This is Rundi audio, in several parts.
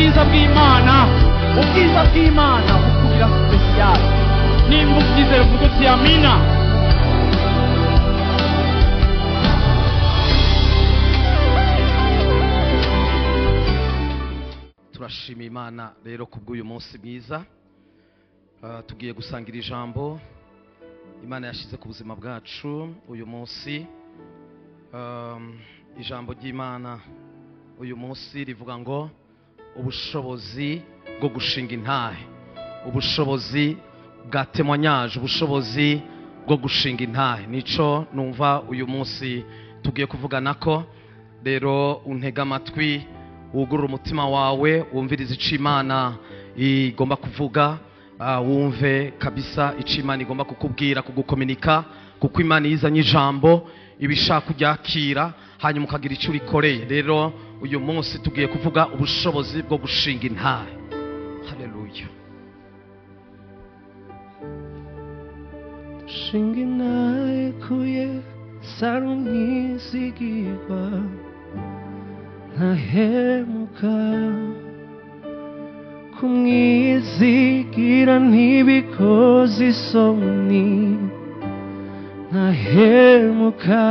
Ubwiza bw'Imana, ubwiza bw'Imana bukugira special. Nimba ubyizera uvuge uti amina. Turashima Imana rero kubw'uyu munsi mwiza. Tugiye gusangira ijambo Imana yashize ku buzima bwacu uyu munsi. Ijambo ry'Imana uyu munsi rivuga ngo ubushobozi bwo gushinga intahe, ubushobozi bwa témoignage, ubushobozi bwo gushinga intahe. Nico numva uyu munsi tugiye kuvugana ko. Rero untega amatwi, wugurure umutima wawe, wumvirize ico Imana igomba kuvuga, wumve kabisa ico Imana igomba kukubwira, kugukominika, kuko Imana izanye ijambo ibishaka kuryakira, hanyuma ukagira icyo urikoreye. Rero uyu munsi tugiye kuvuga ubushobozi bwo gushinga intahe. Haleluya. Shinga intahe kuye sarumwizigirwa ntahemuka, kumwizigira ntibikoze isoni ntahemuka.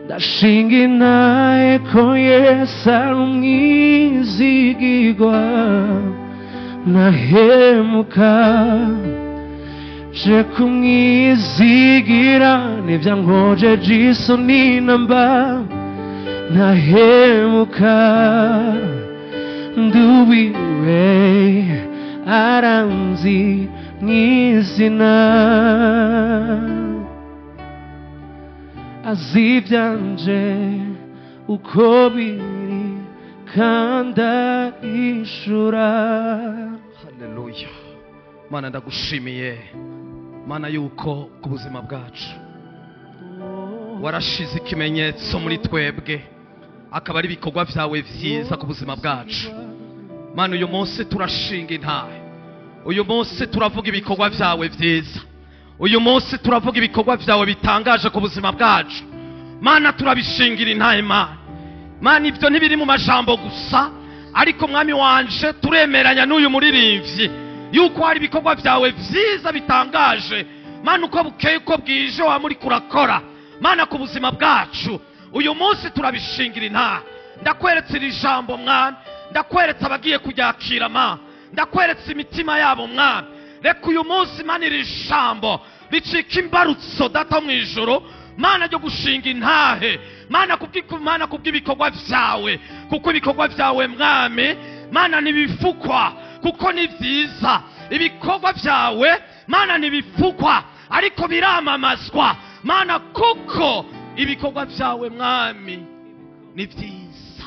Ndashinga intahe ko Yesu ari umwizigirwa ntahemuka, je kumwizigira nivyankojeje isoni namba ntahemuka. Nduwiwe aranzi mw'izina, azi ivyanje uko biri kandi arishura. Haleluya. Mana ndagushimiye Mana yuko ku buzima bwacu warashize ikimenyetso muri twebwe, akaba ari ibikorwa vyawe vyiza ku buzima bwacu. Mana uyu munsi turashinga intahe, uyu munsi turavuga ibikorwa vyawe vyiza, uyu munsi turavuga ibikorwa vyawe bitangaje ku buzima bwacu. Mana turabishingira intahe. Mana, Mana ivyo ntibiri mu majambo gusa, ariko mwami wanje turemeranya n'uyu muririmbyi yuko hari ibikorwa vyawe vyiza bitangaje. Mana uko bukeye uko bwije wamuri kurakora Mana ku buzima bwacu, uyu munsi turabishingira intahe. Ndakweretse iri jambo mwami, ndakweretse abagiye kuryakira Mana, ndakweretse imitima yabo mwami. Reka uyu munsi Mana iri jambo ricika imbarutso data mu ijuru, Mana ryo gushinga intahe, Mana kubw'Imana kubw'ibikorwa vyawe, kuko ibikorwa vyawe mwami Mana ntibifukwa, kuko ni vyiza. Ibikorwa vyawe Mana ntibifukwa, ariko biramamazwa Mana, kuko ibikorwa vyawe mwami ni vyiza.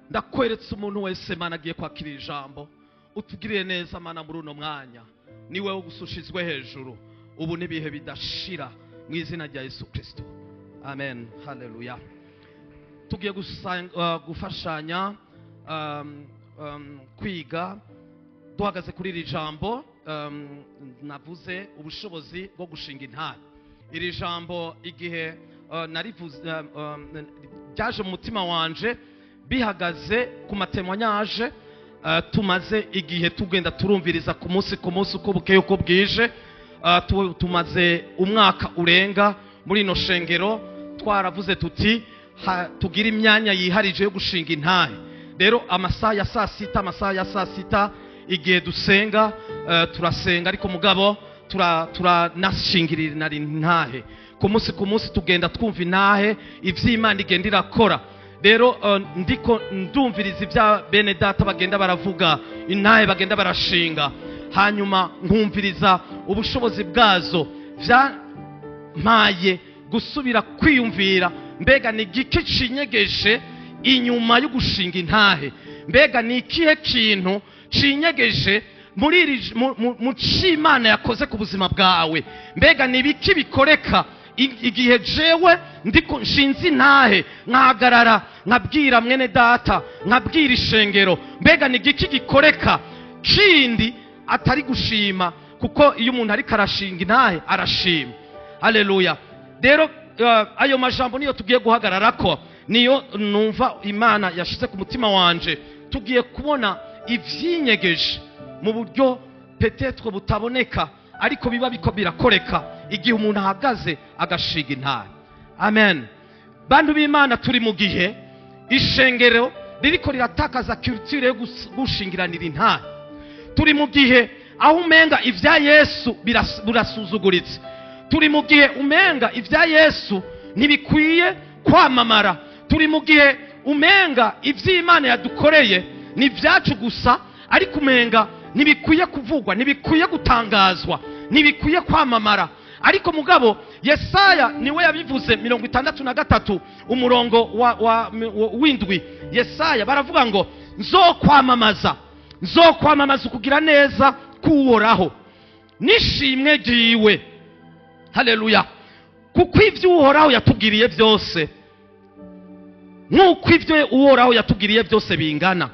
Ndakweretse umuntu wese Mana agiye kwakira ijambo, utugiriye neza Mana muri uno mwanya, ni wewe gusa ushizwe hejuru ubu n'ibihe bidashira, mu izina rya Yesu Kristo, amen. Haleluya. Tugiye gufashanya kwiga duhagaze kuri iri jambo navuze, ubushobozi bwo gushinga intahe. Iri jambo igihe narivuze, ryaje mu mutima wanje bihagaze ku matémoignage tumaze igihe tugenda turumviriza ku munsi ku munsi, uko bukeye uko bwije. Tumaze umwaka urenga muri ino shengero twaravuze tuti tugira imyanya yiharije yo gushinga intahe. Rero amasaha ya saa sita, amasaha ya saa sita igihe dusenga, turasenga, ariko mugabo turanashingirira intahe ku munsi ku munsi, tugenda twumva intahe ivy'Imana igenda irakora. Rero ndiko ndumviriza ibya bene data bagenda baravuga intahe bagenda barashinga, hanyuma nkumviriza ubushobozi bwazo, vyampaye gusubira kwiyumvira mbega ni igiki cinyegeje inyuma yo gushinga intahe, mbega ni ikihe kintu cinyegeje muri iri mu c'Imana yakoze ku buzima bwawe, mbega ni ibiki bikoreka igihe jewe ndiko nshinze intahe nkahagarara nkabwira mwene data nkabwira ishengero, mbega ni igiki gikoreka kindi atari gushima, kuko iyo umuntu ariko arashinga intahe arashima. Haleluya. Rero ayo majambo niyo tugiye guhagararako, niyo numva Imana yashize ku mutima wanje. Tugiye kubona ivyinyegeje mu buryo peut-être butaboneka, ariko biba biko birakoreka igihe umuntu ahagaze agashinga intahe. Amen. Bantu b'Imana, turi mu gihe ishengero ririko riratakaza culture yo gushingiranira intahe. Turi mu gihe aho umenga ivya Yesu birasuzuguritse. Turi mu gihe umenga ivya Yesu ntibikwiye kwamamara. Turi mu gihe umenga ivy'Imana yadukoreye ni vyacu gusa, ariko umenga ntibikwiye kuvugwa, ntibikwiye gutangazwa, ntibikwiye kwamamara. Ariko mugabo Yesaya niwe yabivuze, 63 umurongo wa 7. Yesaya baravuga ngo: "Nzokwamamaza, nzokwamamaza ukugira neza k'Uhoraho n'ishimwe ryiwe." Haleluya! Kuko ivyo Uhoraho yatugiriye byose, nk'uko ivyo Uhoraho yatugiriye byose bingana,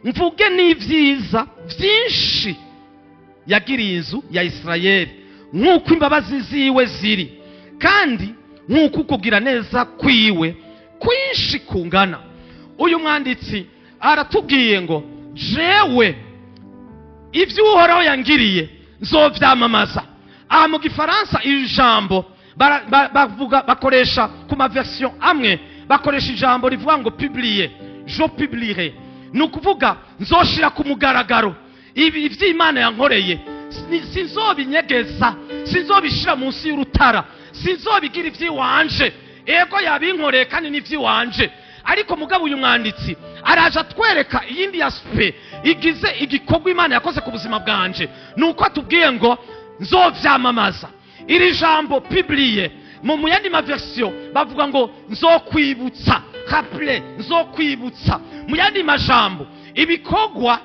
mvuge n'ibyiza byinshi yagiriye inzu ya Isirayeli, nk'uko imbabazi ziwe ziri, kandi nk'uko ukugira neza kwiwe kwinshi kungana. Uyu mwanditsi aratubwiye ngo: "Jewe ibyo Uhoraho yangiriye nzovyamamaza." Aha mu Gifaransa iri jambo bavuga, bakoresha ku ma version amwe, bakoresha ijambo rivuga ngo "publier", "je publierai". Ni ukuvuga nzoshira ku mugaragaro ibi ivy'Imana yankoreye. Sinzobinyegeza, sinzobishira munsi y'urutara, sinzobigira ivy'iwanje. Ego, yabinkoreye kandi n'ivy'iwanje. Ariko mugabo uyu mwanditsi araje atwereka iyindi aspect igize igikorwa Imana yakoze ku buzima bwanje. Ni uko atubwiye ngo: "Nzovyamamaza." Iri jambo "publier", mu yandi ma version bavuga ngo "nzokwibutsa", "rappeler", "nzokwibutsa". Mu yandi majambo, ibikorwa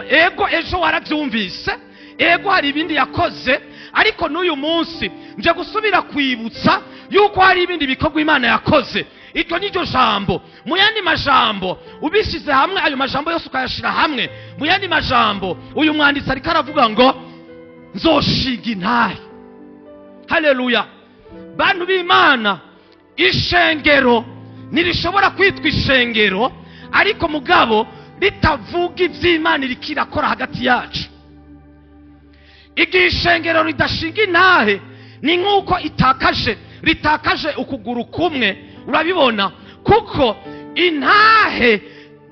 ego, ejo warabyumvise, ego, hari ibindi yakoze, ariko n'uyu munsi nje gusubira kwibutsa yuko hari ibindi bikorwa Imana yakoze. Iryo ni ryo jambo. Mu yandi majambo, ubishyize hamwe, ayo majambo yose ukayashyira hamwe, mu yandi majambo uyu mwanditsi ariko aravuga ngo: "Nzoshinga intahe." Haleluya! Bantu b'Imana, ishengero ntirishobora kwitwa ishengero ariko mugabo ritavuga iby'Imana iriko irakora hagati yacu. Igihe ishengero ridashinga intahe, ni nk'uko itakaje, ritakaje ukuguru kumwe. Urabibona, kuko intahe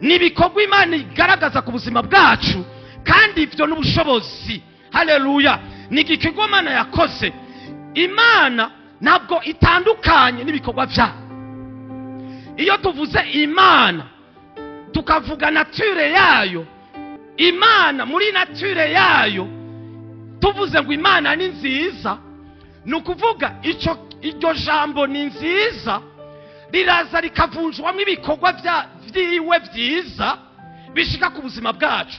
ni ibikorwa Imana igaragaza ku buzima bwacu, kandi ibyo n'ubushobozi. Haleluya! Ni igikorwa Imana yakoze. Imana ntabwo itandukanye n'ibikorwa byayo. Iyo tuvuze Imana, tukavuga nature yayo, Imana muri nature yayo, tuvuze ngo Imana ni nziza, ni ukuvuga icyo iryo jambo "ni nziza" riraza rikavunjwamo ibikorwa byiwe byiza bishika ku buzima bwacu.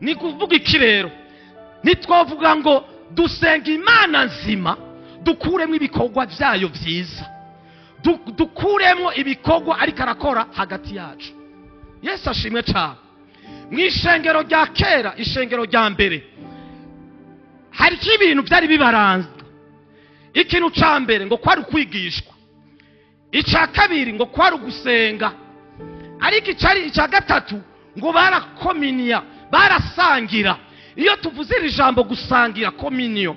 Ni kuvuga iki rero? Ntitwavuga ngo dusenga Imana nzima, dukuremo ibikorwa byayo byiza, dukuremo ibikorwa ariko arakora hagati yacu. Yesu ashimwe cyane. Mu ishengero rya kera, ishengero rya mbere, hariko ibintu byari bibaranzwe. Ikintu cya mbere ngo kwari ukwigishwa, icya kabiri ngo kwari ugusenga, ariko icyari icya gatatu ngo barakominiya, barasangira. Iyo tuvuze iri jambo "gusangira", communion,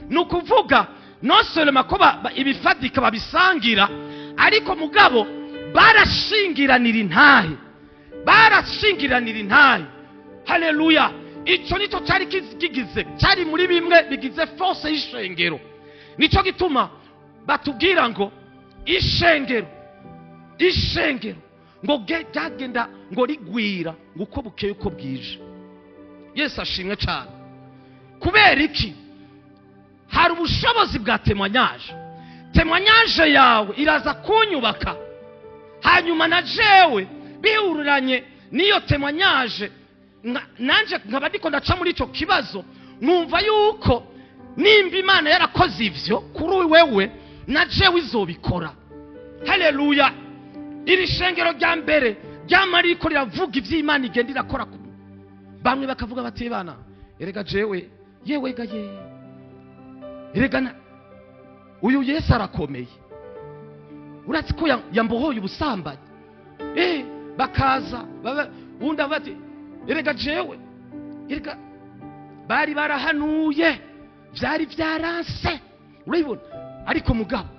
ni ukuvuga non seulement ko ibifatika babisangira, ariko mugabo barashingiranira intahe, barashingiranira intahe. Haleluya! Icyo nicyo cyari kigize, cyari muri bimwe bigize force y'ishengero. Nicyo gituma batubwira ngo ishengero ngo ryagenda ngo rigwira ngo uko bukeye uko bwije. Yesu ashimwe cyane. Kubera iki? Hari ubushobozi bwa témoignage. Témoignage yawe iraza kunyubaka, hanyuma na jewe bihuriranye n'iyo témoignage, nanje nkaba ndiko ndaca muri icyo kibazo, nkumva yuko nimba Imana yarakoze ivyo kuri wewe, na jewe izobikora. Haleluya! Iri shengero rya mbere ryama ririko riravuga ivy'Imana igenda irakora ku bamwe, bakavuga bati: "Bana, erega jewe, yewe ga ye, erega uyu Yesu arakomeye, uretse ko yambohoye ubusambanyi." Bakaza Uwundi avuga ati erega jewe, erega bari barahanuye, byari byaranse, urabibona. Ariko mugabo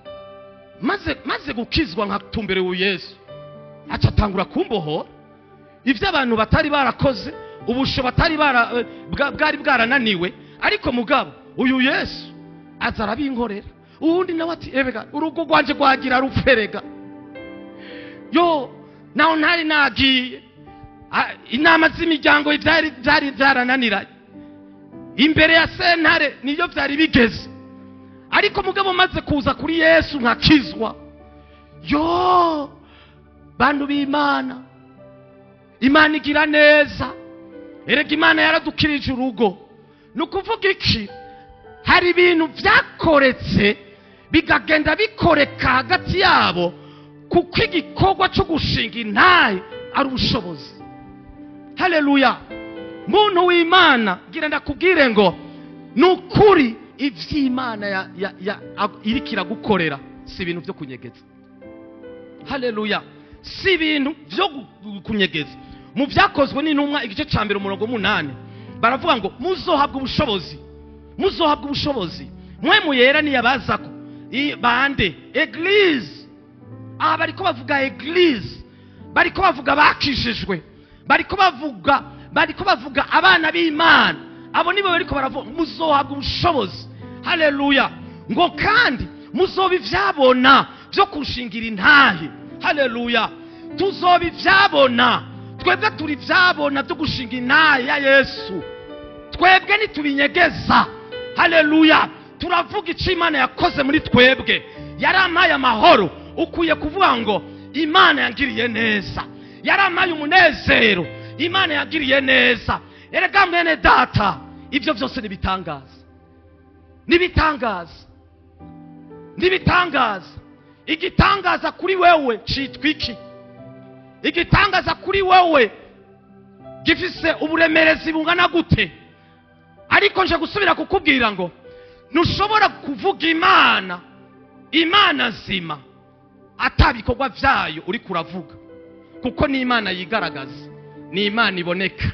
maze gukizwa nkatumberewe Yesu, aca atangura kumbohora ibyo abantu batari barakoze, ubusho batari bwari bwarananiwe, ariko mugabo uyu Yesu aza arabinkorera. Uwundi nawe ati ebega urugo rwanje rwagira rupferega, yo naho ntari nagiye, inama z'imiryango byari byarananiranye imbere ya sentare, niyo byari bigeze. Ariko mugabo maze kuza kuri Yesu nkakizwa, yo bantu b'Imana, Imana igira neza. Erega Imana yaradukirije urugo. Ni ukuvuga iki? Hari ibintu byakoretse bikagenda bikoreka hagati yabo, kuko igikorwa cyo gushinga intahe ari ubushobozi. Haleluya! Muntu w'Imana, gira ndakubwire ngo ni ukuri ivy'Imana iriko iragukorera si ibintu byo kunyegeza. Haleluya! Si ibintu byo kunyegeza. Mu byakozwe n'intumwa igice ca 1 umurongo 8 baravuga ngo muzohabwa ubushobozi, muzohabwa ubushobozi mwe muyera niyabazako bande eglise. Aha bariko bavuga eglise, bariko bavuga bakijijwe, bariko bavuga abana b'Imana. Abo nibo bariko baravuga muzohabwa ubushobozi. Haleluya! Ngo kandi muzoba ivyabona byo kushingira intahe. Haleluya! Tuzoba ivyabona, twebwe turi ivyabona byo gushinga intahe ya Yesu. Twebwe ntitubinyegeza. Haleluya! Turavuga icyo Imana yakoze muri twebwe. Yarampaye amahoro. Ukwiye kuvuga ngo Imana yangiriye neza, yarampaye umunezero, Imana yangiriye neza. Erega mwene data, ibyo byose nibitangaza, nibitangaza, nibitangaza. Igitangaza kuri wewe citwa iki? Igitangaza kuri wewe gifise uburemerezi bungana gute? Ariko nje gusubira kukubwira ngo ntushobora kuvuga Imana, Imana nzima, atabikorwa vyayo uri kuravuga, kuko ni Imana yigaragaza, ni Imana iboneka,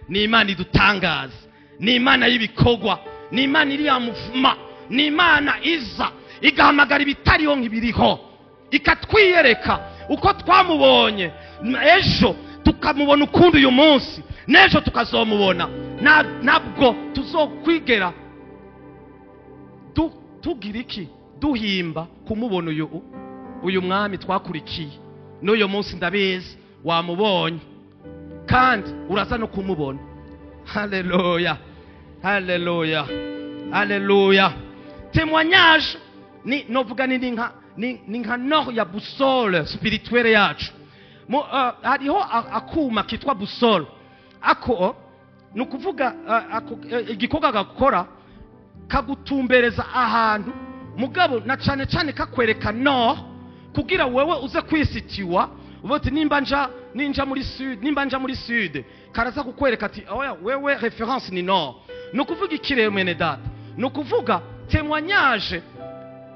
ni Imana idutangaza, ni Imana y'ibikorwa, ni Imana iri ya muvuma, ni Imana iza igahamagara ibitariho nk'ibiriho, ikatwiyereka uko twamubonye ejo tukamubona ukundi uyu munsi, n'ejo tukazomubona. Ntabwo tuzokwigera tugira iki duhimba kumubona uyu mwami twakurikiye n'uyu munsi. Ndabizi wamubonye kandi uraza no kumubona. Haleluya, haleluya, haleluya. Témoignage ni novuga ni nka nord ya boussole spirituelle yacu. Hariho akuma kitwa boussole. Ako ni ukuvuga igikorwa gakora kagutumbereza ahantu, mugabo na cane cane kakwereka nord, kugira wewe uze kwisitiwa uvuga nimba ninja muri sud, nimba nja muri sud, karaza kukwereka ati oya wewe reference ni nord. Ni ukuvuga ikirere mwene data, ni ukuvuga témoignage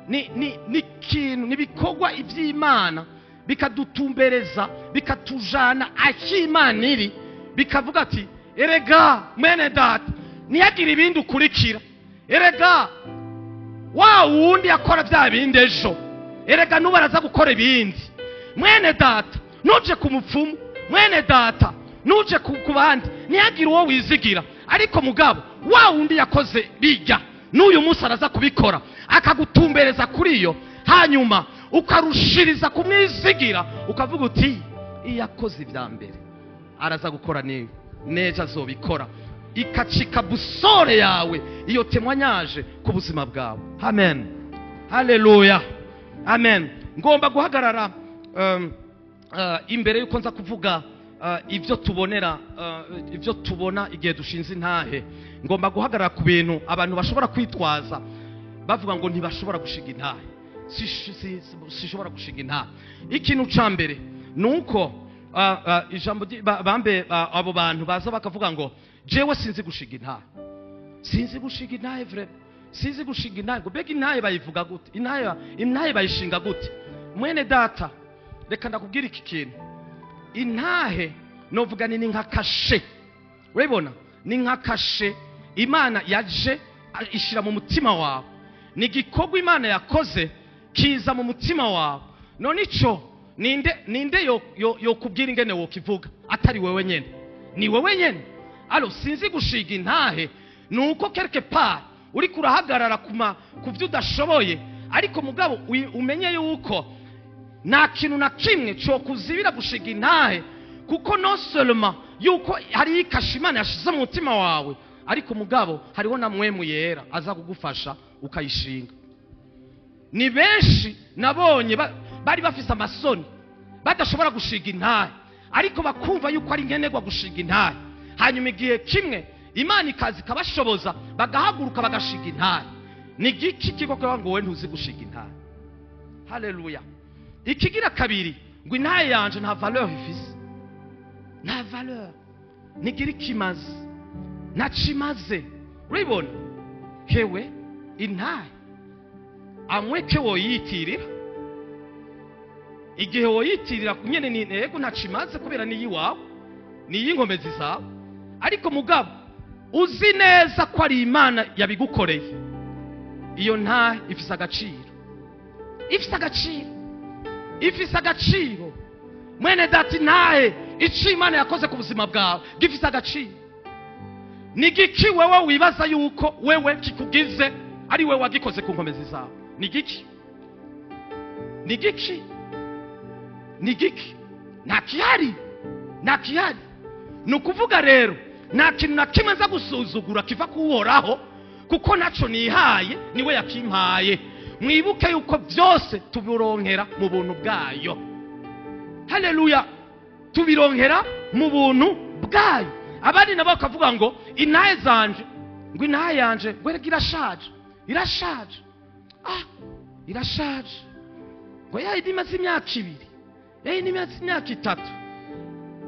ni kintu, ni bikorwa ivy'Imana bikadutumbereza, bikatujana aho Imana iri, bikavuga ati erega mwene data ntiyagira ibindi ukurikira, erega wa wundi yakora bya bindi ejo, erega nubu araza gukora ibindi. Mwene data nuje ku mupfumu, mwene data nuje ku bandi, ntiyagire uwo wizigira, ariko mugabo wa wundi yakoze bijya n'uyu munsi araza kubikora, akagutumbereza kuri iyo, hanyuma ukarushiriza kumwizigira, ukavuga uti iyo yakoze ibya mbere araza gukora niwe nejo azobikora, ikacika busore yawe iyo témoignage ku buzima bwawe. Amen, haleluya, amen. Ngomba guhagarara imbere yuko nza kuvuga ibyo tubonera, ibyo tubona igihe dushinze intahe. Ngomba guhagarara ku bintu abantu bashobora kwitwaza bavuga ngo ntibashobora gushinga intahe. Sishobora gushinga intahe. Ikintu ca mbere nuko ijambo bambe abo bantu baza bakavuga ngo jewe sinzi gushinga intahe, sinzi gushinga intahe vraiment, sinzi gushinga intahe. Ngo bega intahe bayivuga gute? Intahe bayishinga gute? Mwene data, reka ndakubwira iki kintu. Intahe Novuga ni nka kashe, urabibona, ni nka kashe Imana yaje ishira mu mutima wawe. Ni igikorwa Imana yakoze kiza mu mutima wawe. None ico ninde yokubwira ingene wokivuga atari wewe nyene? Ni wewe nyene. Alo, sinzi gushiga intahe nuko quelque part uri kurahagarara ku byo udashoboye, ariko mugabo umenye yuko nta kintu na kimwe cyo kuzibira gushiga intahe, kuko non seulement yuko hari ikashe Imana yashize mu mutima wawe, ariko mugabo hariho na Mwemu Yera aza kugufasha ukayishinga. Ni benshi nabonye bari bafise amasoni badashobora gushiga intahe, ariko bakumva yuko ari nkenerwa gushiga intahe. Hanyuma igihe kimwe Imana ikaza ikabashoboza, bagahaguruka bagashiga intahe. Ni igiki kiko ngo wowe ntuzi gushiga intahe? Haleluya. Ikigira kabiri, ngo intahe yanje nta valeur ifise, nta valeur, ntigira ikimaze, ntacimaze. Urabibona hewe intahe amweke woyitirira, igihe woyitirira nyene ni yego ntacimaze kubera ni iwawe, ni iy'inkomezi zawe, ariko mugabo uzi neza ko ari Imana yabigukoreye, iyo ntahe ifise agaciro, ifise agaciro, ifise agaciro. Mwene dati, ntahe ico Imana yakoze ku buzima bwawe gifise agaciro. Ni giki wewe wibaza yuko wewe kikugize ari wewe wagikoze ku nkomezi zawe? Ni giki? Ni giki? Ni giki? Nta kihari, nta kihari. Ni ukuvuga rero nta kintu na kimwe nza gusuzugura kiva kuhoraho, kuko naco nihaye niwe yakimpaye. Mwibuke yuko byose tubironkera mu buntu bwayo. Haleluya, tubironkera mu buntu bwayo. Abandi nabo bakavuga ngo intahe zanje, ngo intahe yanje ngo erega irashaje, irashaje, ah irashaje, ngo yayi imaze imyaka 2, yayi imaze imyaka 3.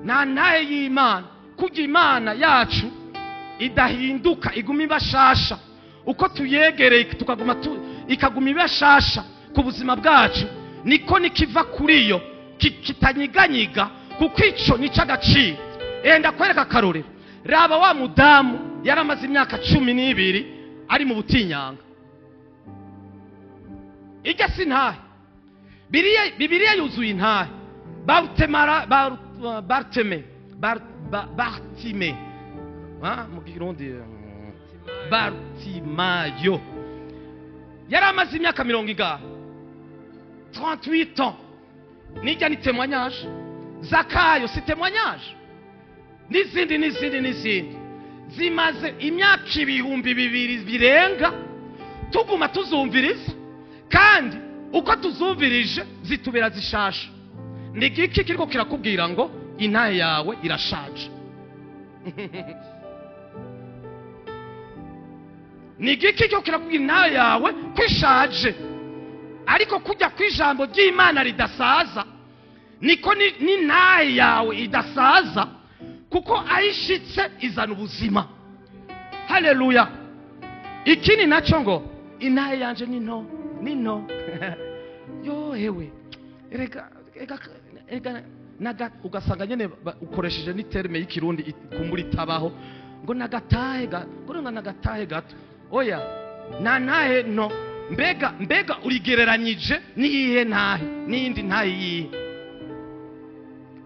Nta ntahe y'Imana, kuko Imana yacu idahinduka, iguma ibashasha. Uko tuyegereye tukaguma ikaguma ibashasha ku buzima bwacu, niko nikiva kuri yo kitanyiganyiga, kuko ico ni agaciro. Enda kwereka akarorero. Raba wa mudamu yaramaze imyaka 12 ari mu butinyanga. Ijya si ntahe. Bibiliya yuzuye intahe. Bartime, mu Kirundi Bartimayo, yaramaze imyaka 40, 38 ans. Nijya ni témoignage. Zakayo si témoignage. N'izindi n'izindi n'izindi zimaze imyaka 2000 birenga tuguma tuzumviriza, kandi uko tuzumvirije zitubera zishasha. Ni igiki kiriko kirakubwira ngo intahe yawe irashaje? Ni igiki kiriko kirakubwira intahe yawe ko ishaje? Ariko kujya kw'ijambo ry'Imana ridasaza, niko n'intahe yawe idasaza, kuko ayishitse izana ubuzima. Haleluya. Ikindi naco ngo intahe yanje ni nto, ni nto. Yo hewe, erega erega naga, ugasanga nyene ukoresheje ni terme y'ikirundi kumbura itabaho, ngo nagatahe ngo nagatahe gato. Oya, na ntahe no. Mbega urigereranyije niyihe ntahe n'iyindi ntahe yihe?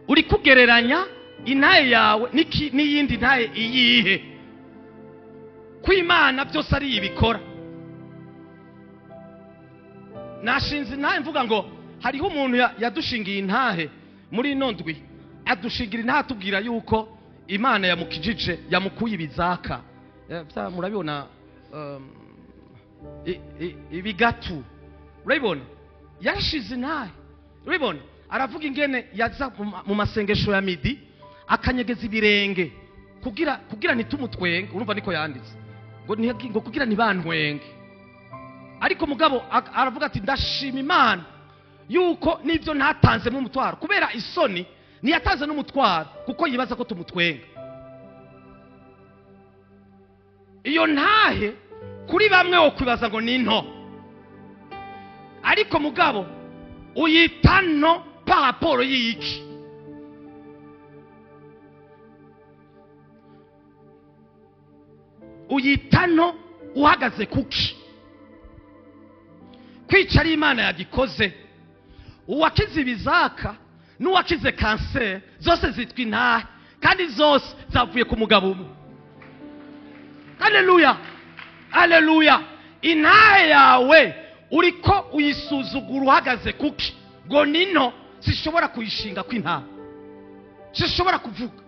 Uri kugereranya intahe yawe n'iyindi ntahe iyihe? Kw'Imana byose ari ibikora. Nashinze intahe mvuga ngo hariho umuntu yadushingiye intahe muri ino ndwi, adushingira intahe atubwira yuko Imana yamukijije, yamukuye ibizaka. Murabibona ibigatu, urabibona yarashize intahe, urabibona aravuga ingene yaza mu masengesho ya midi akanyegeza ibirenge kugira ntitumutwenge. Urumva niko yanditse ngo kugira ntibantwenge. Ariko mugabo aravuga ati ndashima Imana yuko nibyo ntatanzemo umutwaro, kubera isoni ntiyatanze n'umutwaro kuko yibaza ko tumutwenga. Iyo ntahe kuri bamwe wo kwibaza ngo ni nto, ariko mugabo uyita nto par rapport y'iki? Uyita nto uhagaze kuki? Kwica ari Imana yagikoze. Uwakize ibizaka n'uwakize kanseri zose zitwa intahe, kandi zose zavuye ku mugabo umwe. Haleluya, haleluya. Intahe yawe uriko uyisuzugura uhagaze kuki? Ngo nino sishobora kuyishinga kw'intahe, sishobora kuvuga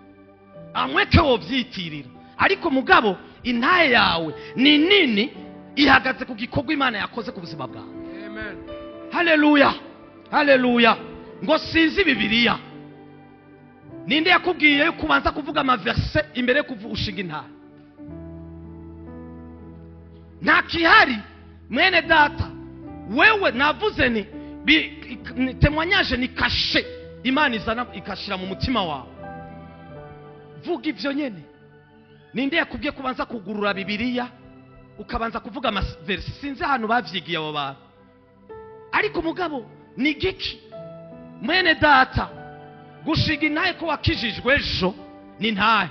amweke wovyitirira, ariko mugabo intahe yawe ni nini, ihagaze ku gikorwa Imana yakoze ku buzima bwawe. Amen. Haleluya, haleluya. Ngo sinzi Bibiliya. Ninde yakubwiye yuko ubanza kuvuga amaverse imbere yo ushinga intahe? Nta kihari mwene data. Wewe navuze ni témoignage ni kashe Imana izana ikashira mu mutima wawe. Vuga ivyo nyene. Ninde yakubwiye kubanza kugurura Bibiliya ukabanza kuvuga amaverse? Sinzi ahantu bavyigiye abo bantu, ariko mugabo ni giki mwene data gushinga intahe ko wakijijwe ejo ni ntahe?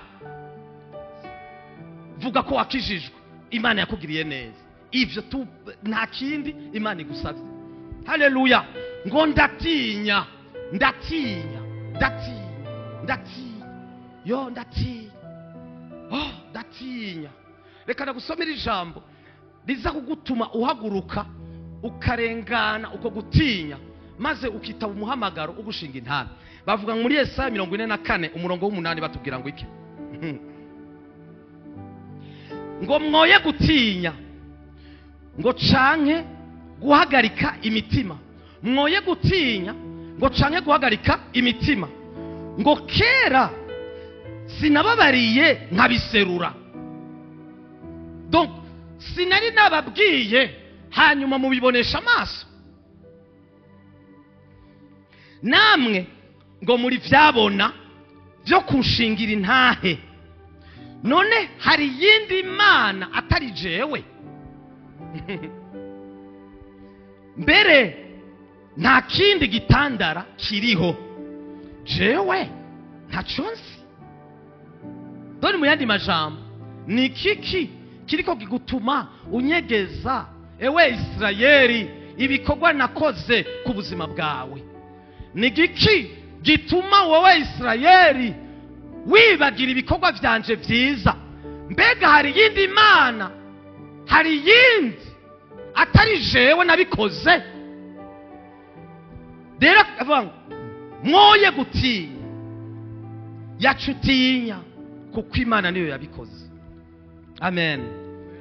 Vuga ko wakijijwe, Imana yakugiriye neza, ivyo tu nta kindi Imana igusavye. Haleluya. Ngo ndatinya, ndatinya, ndatinya, ndatinya, yo ndatinya, oh ndatinya. Reka ndagusomera ijambo riza kugutuma uhaguruka ukarengana uko gutinya, maze ukitaba umuhamagaro ugushinga intahe. Bavuga muri Yesaya 44 umurongo w'8, batubwira ngo iki? Ngo mwoye gutinya, ngo canke guhagarika imitima. Mwoye gutinya, ngo canke guhagarika imitima. Ngo kera sinababariye nkabiserura. Donc sinari nababwiye hanyuma mubibonesha amaso. Namwe ngo muri vyabona vyo kunshingira intahe. None hari yindi mana atari jewe? Mbere nta kindi gitandara kiriho, jewe ntaco nzi. Dore mu yandi majambo, ni kiki kiriko kigutuma unyegeza ewe Isirayeli ibikorwa nakoze ku buzima bwawe? Ni giki gituma wowe Isirayeli wibagira ibikorwa vyanje vyiza? Mbega hari yindi mana, hari yindi atari jewe nabikoze? Rero avuga ngo mwoye gutinya, yacutinya kuko Imana niyo yabikoze. Amen.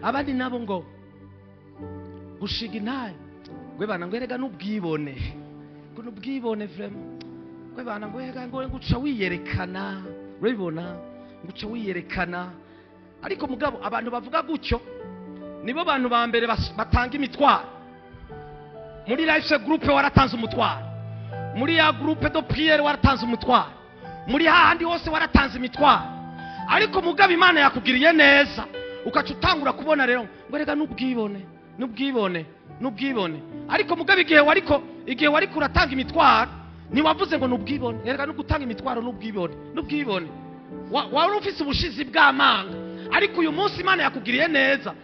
Abandi nabo ngo gushinga intahe, ngwe bana ngo erega n'ubwibone, ngo n'ubwibone vraiment, ngwe bana ngo erega ngo guca wiyerekana, urabibona guca wiyerekana. Ariko mugabo abantu bavuga gutyo nibo bantu ba mbere batanga imitwaro. Muri life group waratanze umutwaro, muri ya groupe de prière waratanze umutwaro, muri hahandi hose waratanze imitwaro. Ariko mugabo Imana yakugiriye neza ukaca utangura kubona rero ngo erega n'ubwibone, n'ubwibone, n'ubwibone. Ariko mugabo igihe wariko uratanga imitwaro ntiwavuze ngo n'ubwibone, erega no gutanga imitwaro n'ubwibone, n'ubwibone. Wari ufise ubushizi bw'amanga, ariko uyu munsi Imana yakugiriye neza,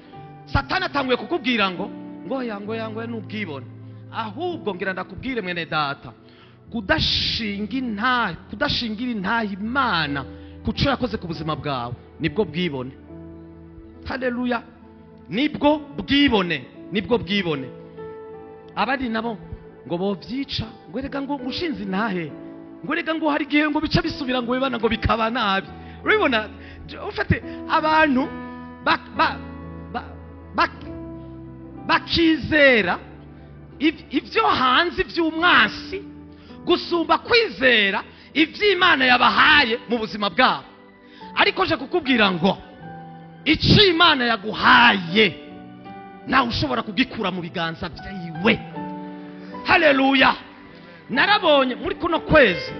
Satani atanguye kukubwira ngo ngoya ngoya ngoya n'ubwibone. Ahubwo ngira ndakubwire mwene data, kudashinga intahe, kudashingira intahe Imana kuco yakoze ku buzima bwawe nibwo bwibone. Haleluya, nibwo bwibone, nibwo bwibone. Abandi nabo ngo bovyica, ngo erega ngo ushinze intahe, ngo erega ngo hari igihe ngo bica bisubira ngo bibana ngo bikaba nabi. Urabibona, ufate abantu bakizera ivyo hanze ivy'umwansi gusumba kwizera ivy'Imana yabahaye mu buzima bwabo. Ariko je kukubwira ngo ico Imana yaguhaye nawe ushobora kugikura mu biganza vyiwe. Haleluya. Narabonye muri kuno kwezi,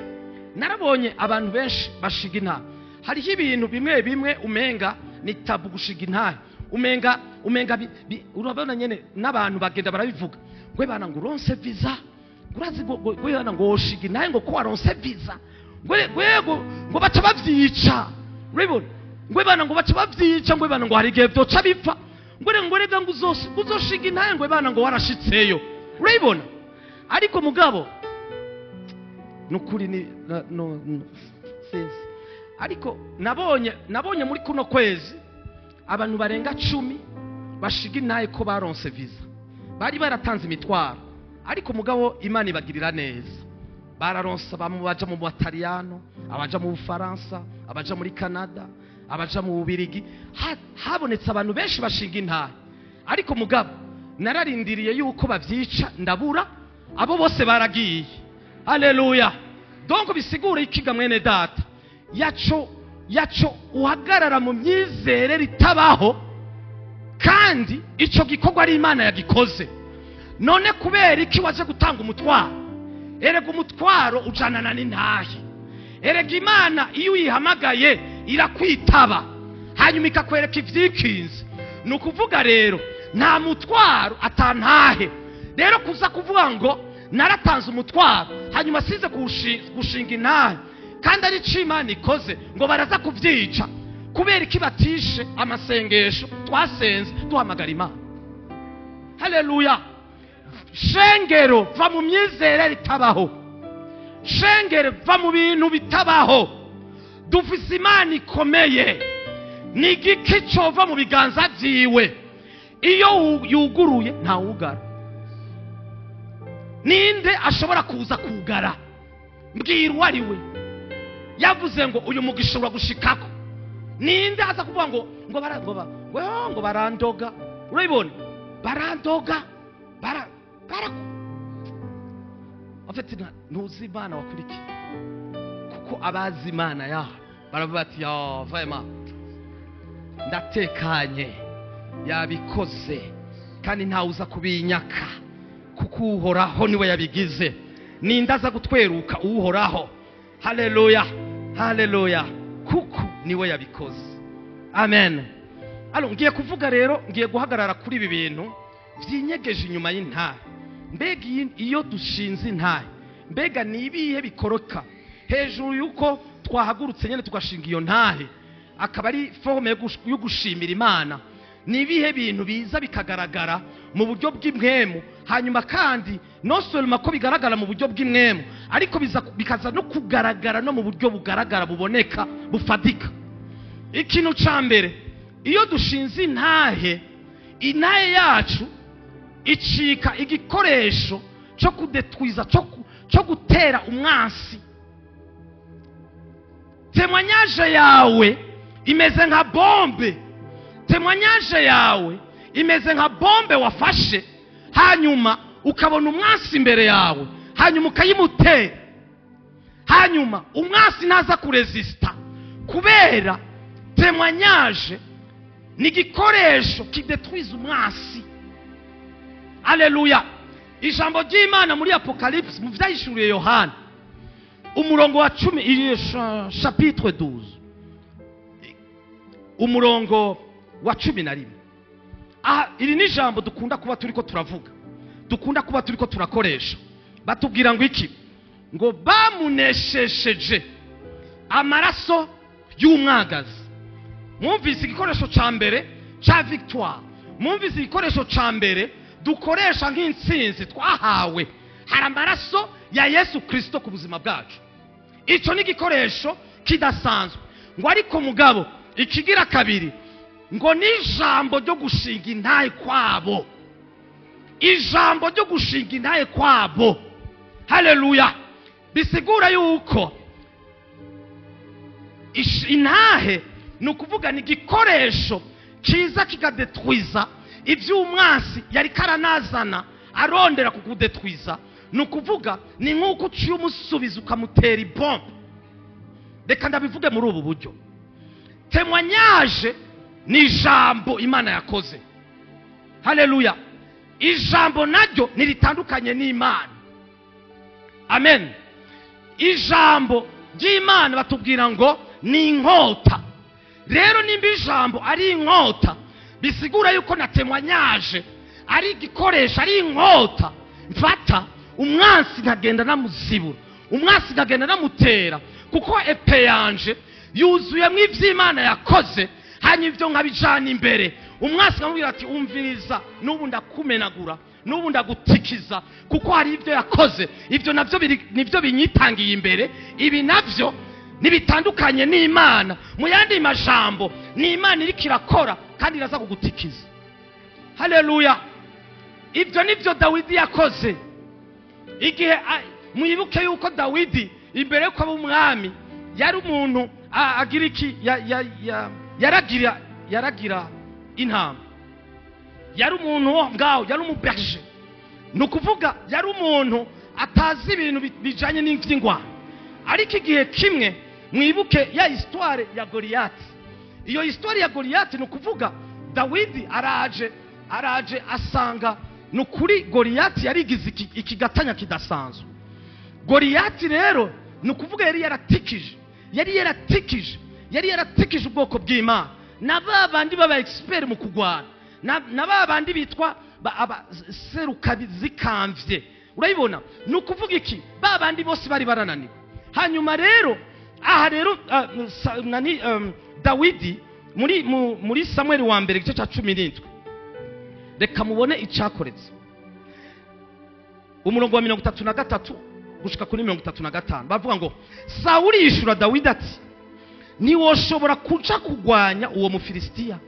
narabonye abantu benshi bashiga intahe. Hariho ibintu bimwe bimwe umenga ni tabu gushiga intahe, umenga urabona nyene n'abantu bagenda barabivuga ngo bana ngo uronse visa, urazi ngo bana ngo ushiga intahe ngo ko waronse visa, ngo yego ngo baca bavyica. Urabibona? Ngo bana ngo bace bavyica, ngo bana ngo hari igihe vyoca bipfa, ngo rega ngo rega ngo uzoshinga intahe, ngo bana ngo warashitseyo. Urabibona? Ariko mugabo nukuri ni no, no sinzi, ariko nabonye muri kuno kwezi abantu barenga 10 bashiga intahe ko baronse visa, bari baratanze imitwaro, ariko mugabo Imana ibagirira neza, bararonsa. Bamwe baja mu Bataliyano, abaja mu Bufaransa, abaja muri Canada, abaja mu Bubirigi. Habonetse abantu benshi bashinga intahe, ariko mugabo nararindiriye yuko bavyica ndabura, abo bose baragiye. Haleluya. Donc bisigura ikiga mwene data yaco uhagarara mu myizerere itabaho, kandi ico gikorwa ari Imana yagikoze. None kubera iki waje gutanga umutwaro? Erega umutwaro ujanana n'intahe. Erega Imana iyo uyihamagaye irakwitaba, hanyuma ikakwereka ivyikinze. Ni ukuvuga rero nta mutwaro atantahe. Rero kuza kuvuga ngo naratanze umutwaro hanyuma size gushinga intahe, kandi ari ico Imana ikoze, ngo baraza kuvyica, kubera iki batishe amasengesho twasenze duhamagara Imana? Haleluya. Shengero, va mu myizerere itabaho. Shengero, va mu bintu bitabaho. Dufise Imana ikomeye, ni igiki cova mu biganza vyiwe? Iyo yuguruye ntawugara. Ninde ashobora kuza kugara? Mbwira uwo ari we. Yavuze ngo uyu mugisha uragushikako. Ninde aza kuvuga ngo ngo bara, ngo ba, ngo, ngo barandoga? Urabibona? Barandoga, bara, bara. En fait, ntuzi Imana wakurikiye, kuko abazi Imana ya baravuga bati ya vraiment ndatekanye, yabikoze kandi ntawe uza kubinyaka, kuko Uhoraho niwe yabigize. Ninde aza gutweruka Uhoraho? Haleluya, haleluya, kuko niwe yabikoze. Amen. Alors ngiye kuvuga rero, ngiye guhagarara kuri ibi bintu vyinyegeje inyuma y'intahe. Mbega iyo dushinze intahe, mbega ni ibihe bikoroka hejuru yuko twahagurutse nyene tugashinga iyo ntahe, akaba ari forme yo gushimira Imana? Ni ibihe bintu biza bikagaragara mu buryo bw'impwemu, hanyuma kandi non seulement ko bigaragara mu buryo bw'impwemu, ariko bikaza no kugaragara no mu buryo bugaragara, buboneka, bufatika? Ikintu ca mbere, iyo dushinze intahe, intahe yacu icika igikoresho cyo kudetwiza, cyo gutera umwansi. Témoignage yawe imeze nka bombe. Témoignage yawe imeze nka bombe wafashe, hanyuma ukabona umwansi imbere yawe, hanyuma ukayimutera, hanyuma umwansi ntaza kuresista, kubera témoignage ni igikoresho kidetwiza umwansi. Aleluya. Ijambo ry'Imana muri Apocalypse, mu vyahishuriye Yohana, umurongo wa 10, iri chapitre 12, umurongo wa 11. Aha iri ni ijambo dukunda kuba turiko turavuga, dukunda kuba turiko turakoresha. Batubwira ngo iki? Ngo bamuneshesheje amaraso y'umwagazi. Mwumvise igikoresho ca mbere ca victoire, mwumvise igikoresho ca mbere dukoresha nk'intsinzi twahawe, hari amaraso ya Yesu Kristo ku buzima bwacu. Ico ni igikoresho kidasanzwe. Ngo ariko mugabo ikigira kabiri, ngo ni ijambo ryo gushinga intahe kwabo, ijambo ryo gushinga intahe kwabo. Haleluya. Bisigura yuko intahe ni ukuvuga ni igikoresho kiza kikadetwiza iby'umwansi yari karanazana arondera kukudetwiza. Ni ukuvuga ni nk'uko uciye umusubiza ukamutera ibombe. Reka ndabivuge muri ubu buryo: témoignage ni ijambo Imana yakoze. Haleluya. Ijambo naryo ntiritandukanye n'Imana. Amen. Ijambo ry'Imana batubwira ngo ni inkota. Rero nimba ijambo ari inkota, bisigura yuko na témoignage ari igikoresho, ari inkota mfata umwansi nkagenda namuzibura, umwansi nkagenda namutera, kuko épée yanje yuzuyemo iby'Imana yakoze, hanyuma ibyo nkabijana imbere. Umwasi nkamubwira ati umviriza, n'ubu ndakumenagura, n'ubu ndagutikiza, kuko hari ibyo yakoze, ibyo nabyo nibyo binyitangiye imbere, ibi nabyo nibitandukanye n'Imana. Mu yandi majambo, ni Imana iriko irakora kandi iraza kugutikiza. Haleluya! Ibyo nibyo Dawidi yakoze. Igihe mwibuke yuko Dawidi imbere yuko aba umwami yari umuntu agira iki, yaragira intama, yari umuntu wo ngaho, yari umuberger, ni ukuvuga yari umuntu atazi ibintu bijanye n'ivy'ingwano. Ariko igihe kimwe mwibuke ya histoire ya Goliyati. Iyo histoire ya Goliyati, ni ukuvuga Dawidi araje asanga ni ukuri Goliyati yarigize ikigatanya kidasanzwe. Goliyati rero ni ukuvuga yari yaratikije, yari yaratikije, yari yaratikije ubwoko bw'Imana, na ba bandi baba expert mu kugwana, na ba bandi bitwa aba serukabizikamvye, urabibona. Ni ukuvuga iki, ba bandi bose bari barananiwe. Hanyuma rero aha rero nani, Dawidi muri Samuel wa mbere igice cya 17, reka mubone icyakoretse, umurongo wa 33 gushika kuri 35, bavuga ngo Sawuli yishura Dawidi ati ntiwoshobora kuja kugwanya uwo Mufilisitiya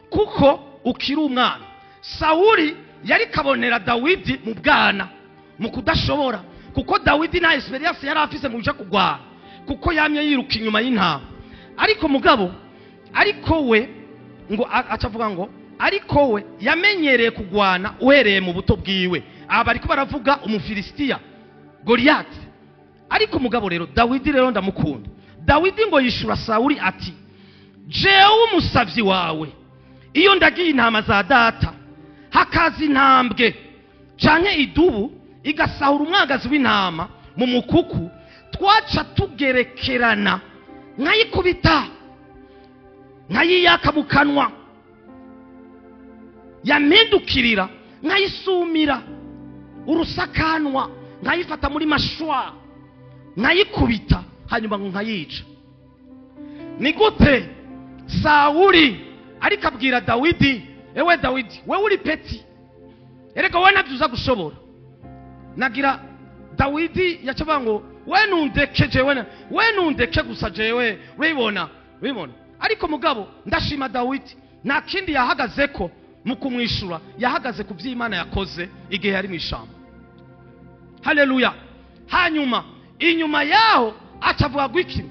kuko ukiri umwana. Sawuli yari kabonera Dawidi mu bwana, mu kudashobora, kuko Dawidi nta experience yari afise mu kuja kugwana, kuko yamye yiruka inyuma y'intama. Ariko mugabo, ariko we ngo acavuga ngo ariko we yamenyereye kugwana uhereye mu buto bwiwe. Aba bariko baravuga Umufilisitiya Goliyati. Ariko mugabo rero Dawidi rero ndamukunda. Dawidi ngo yishura Sawuli ati jewe umusavyi wawe, iyo ndagiye intama za data hakaza intambwe canke idubu igasahura umwagazi w'intama mu mukuku, twaca tugerekerana nkayikubita nkayiyaka mu kanwa, yampindukirira nkayisumira urusakanwa, nkayifata muri mashwa nkayikubita, hanyuma nkayica. Ni gute Sawuli ariko abwira Dawidi, ewe Dawidi, wewe uri petit, erega wowe nabyo uza gushobora. Nagira Dawidi yacavuga ngo we nundeke jewe, we nundeke gusa jewe, urabibona, urabibona. Ariko mugabo ndashima Dawidi, nta kindi yahagazeko mu kumwishura, yahagaze ku by'Imana yakoze igihe yari mu ishamba. Haleluya! Hanyuma inyuma yaho acavuga ngo iki,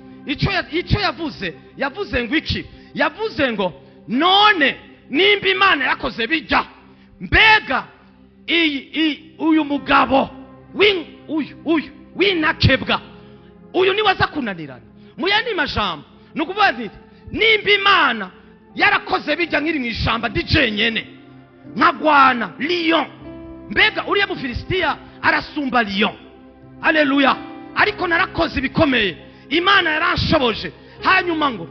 icyo yavuze, yavuze ngo iki, yavuze ngo none nimba Imana yakoze bijya, mbega uyu mugabo uyu w'intakebwa uyu niwe aza kunanirana. Mu yandi majambo ni ukuvuga nti nimba Imana yarakoze bijya nkiri mu ishamba ndi jenyene nkagwana lion, mbega uriya Mufilisitiya arasumba lion. Haleluya! Ariko narakoze ibikomeye, Imana yaranshoboje. Hanyuma ngo